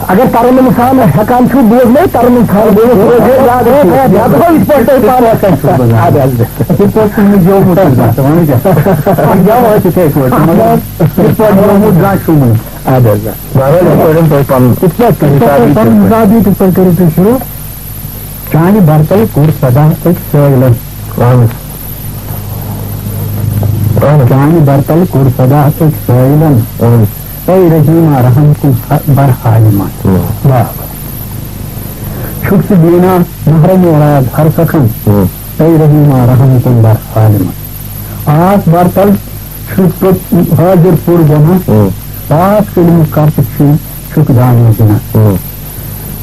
اگر ترنم خان ہٮ۪کان چھُ بوزنٲوِتھ، ترنم خان بوزِ، بوزِ، یاد تھٲوِتھ۔ یاد تھٲوِتھ، یِتھ پٲٹھۍ تۄہہِ پانہٕ چھُ بوزان۔ اَدٕ حظ۔ یِتھ پٲٹھۍ چھُ نہٕ گیومُت زانٛہہ۔ وۄنۍ کیٛاہ؟ گیومُت چھُ یِتھَے پٲٹھۍ، مگر یِتھ پٲٹھۍ گیومُت زانٛہہ چھُم نہٕ۔ اَدٕ حظ۔ بہرحال، یِتھ پٲٹھۍ تۄہہِ پَنُن یِتھ پٲٹھۍ تۄہہِ حِساب پَنُن یِتھ پٲٹھۍ۔ حِساب یِیہِ، تِتھ پٲٹھۍ کٔرِو تُہۍ شروٗع۔ چانہِ برتل کوٚر سدا أکۍ سٲیلن۔ اہن۔ اہن۔ چانہِ برتل کوٚر سدا أکۍ سٲیلن۔ اہن۔ اے رحیما رحم کن بر حالما۔ اہن۔ واہ۔ چھُکھ ژٕ بینا محرم راز ہر سخن۔ اہن۔ اے رحیما رحم کن بر حالما۔ آس برتل چھُکھ ژٕ حاضر پُر گۄناہ۔ اہن۔ پاس کلمہٕ کر تہٕ چھُے چھُکھ دانہٕ زِنا۔ اہن۔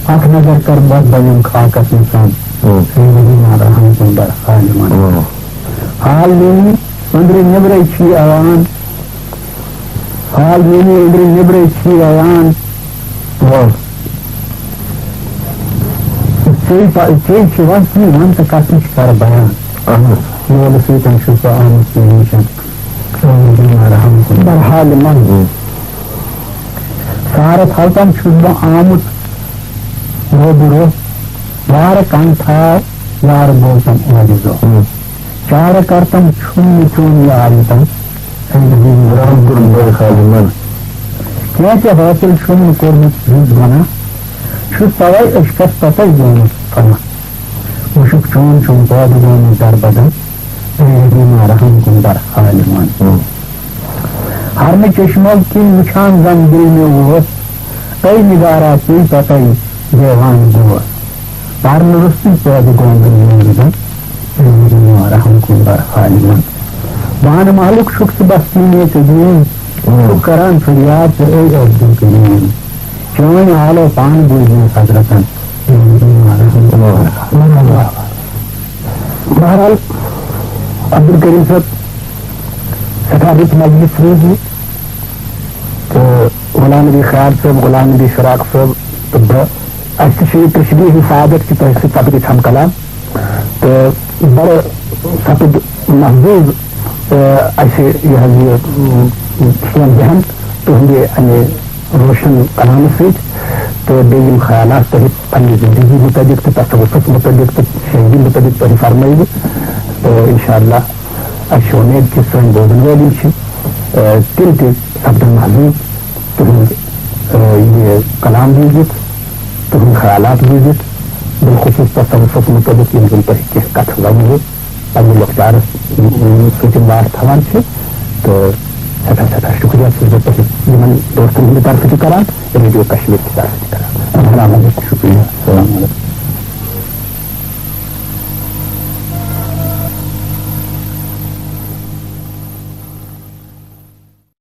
اکھ نظر کر بس بنیم خاکس انسان۔ اہن۔ اے رحیما رحم کن بر حالما۔ اہن۔ حال میٛٲنی أنٛدرٕ نیٚبرَے چھی عیان، حال میٛٲنی أنٛدرٕ نیٚبرَے چھی عیان۔ وَل۔ ژےٚ پَ-، ژےٚ چھِ وَتھ یی، وَن تہٕ کَتھ نِش کَرٕ بیان۔ اَہَن حظ۔ لولہٕ سۭتۍ چھُس بہٕ آمُت ژےٚ نِش۔ رحم کُن۔ برحال من۔ سارت حلقن چھُس بہٕ آمُت روبرو، وارٕ کَن تھاو، وارٕ بوزم عٲجزو۔ چارٕ کرتم چھُم نہٕ چون یہِ آیتم، اے رحیم رحم کُن۔ برحال من۔ کینٛہہ تہِ حٲصِل چھُم نہٕ کوٚرمُت یُس گۄناہ، چھُس تَوَے عشقس پتَے گوٚمُت فنا۔ وٕچھُکھ چون چھُم پٲدٕ گوٚمُت دربدر، اے رحیما رحم کُن برحال من۔ ہرمہٕ چشمو کِنۍ وٕچھان زن دِل مےٚ اوس، اے نگارا ژے پتَے دیوان گوس۔ پرنہٕ روٚستُے پٲدٕ گوٚمُت میون زن، اے رحیما رحم کُن برحال من۔ بانہٕ محلُک چھُکھ ژٕ بستی مےٚ قدیٖم، چھُکھ کران فریاد ژٕ اے عبدالکریم۔ چٲنۍ آلو پانہٕ بوٗزمٕژ حضرتن۔ بہرحال، عبدالکریم صٲب، سٮ۪ٹھاہ رٕژ مجلس روٗز یہِ۔ تہٕ غلام نبی خیال صٲب، غلام نبی فراق صٲب تہٕ بہٕ، اَسہِ تہِ چھُ یہِ تشبیہ ہُنٛد سعادت کہِ تۄہہِ سۭتۍ سپدِ اَسہِ ہم کلام۔ تہٕ بڑٕ سپُد محظوظ، آ، اَسہِ یہِ حظ یہِ، م، سون ذہن تُہنٛدِ اَمہِ روشن کلامہٕ سۭتۍ، تہٕ بیٚیہِ یِم خیالات تۄہہِ پننہِ زندگی متعلق تہٕ تصوفس متعلق تہٕ شٲعری متعلق تۄہہِ فرمٲیوٕ۔ تہٕ انشاءاللہ اَسہِ چھِ اُمید کہِ سٲنۍ بوزن وٲلۍ یِم چھِ، آ، تِم تہِ سپدن محظوظ تُہنٛد، آ، یہِ کلام بوٗزِتھ، تُہنٛد خیالات بوٗزِتھ، بالخصوص تصوفس متعلق یِم زن تۄہہِ کینٛہہ کتھٕ ونوٕ۔ پننہِ لۄکچارس سۭتۍ یِم واٹھ تھاوان چھِ۔ تہٕ سٮ۪ٹھاہ سٮ۪ٹھاہ شُکریہ چھُس بہٕ تۄہہِ یِمن دوستن ہٕنٛدِ طرفہٕ تہِ کران، ریڈیو کشمیر کہِ طرفہٕ تہِ کران۔ السلام علیکم۔ شُکریہ۔ السلام علیکم۔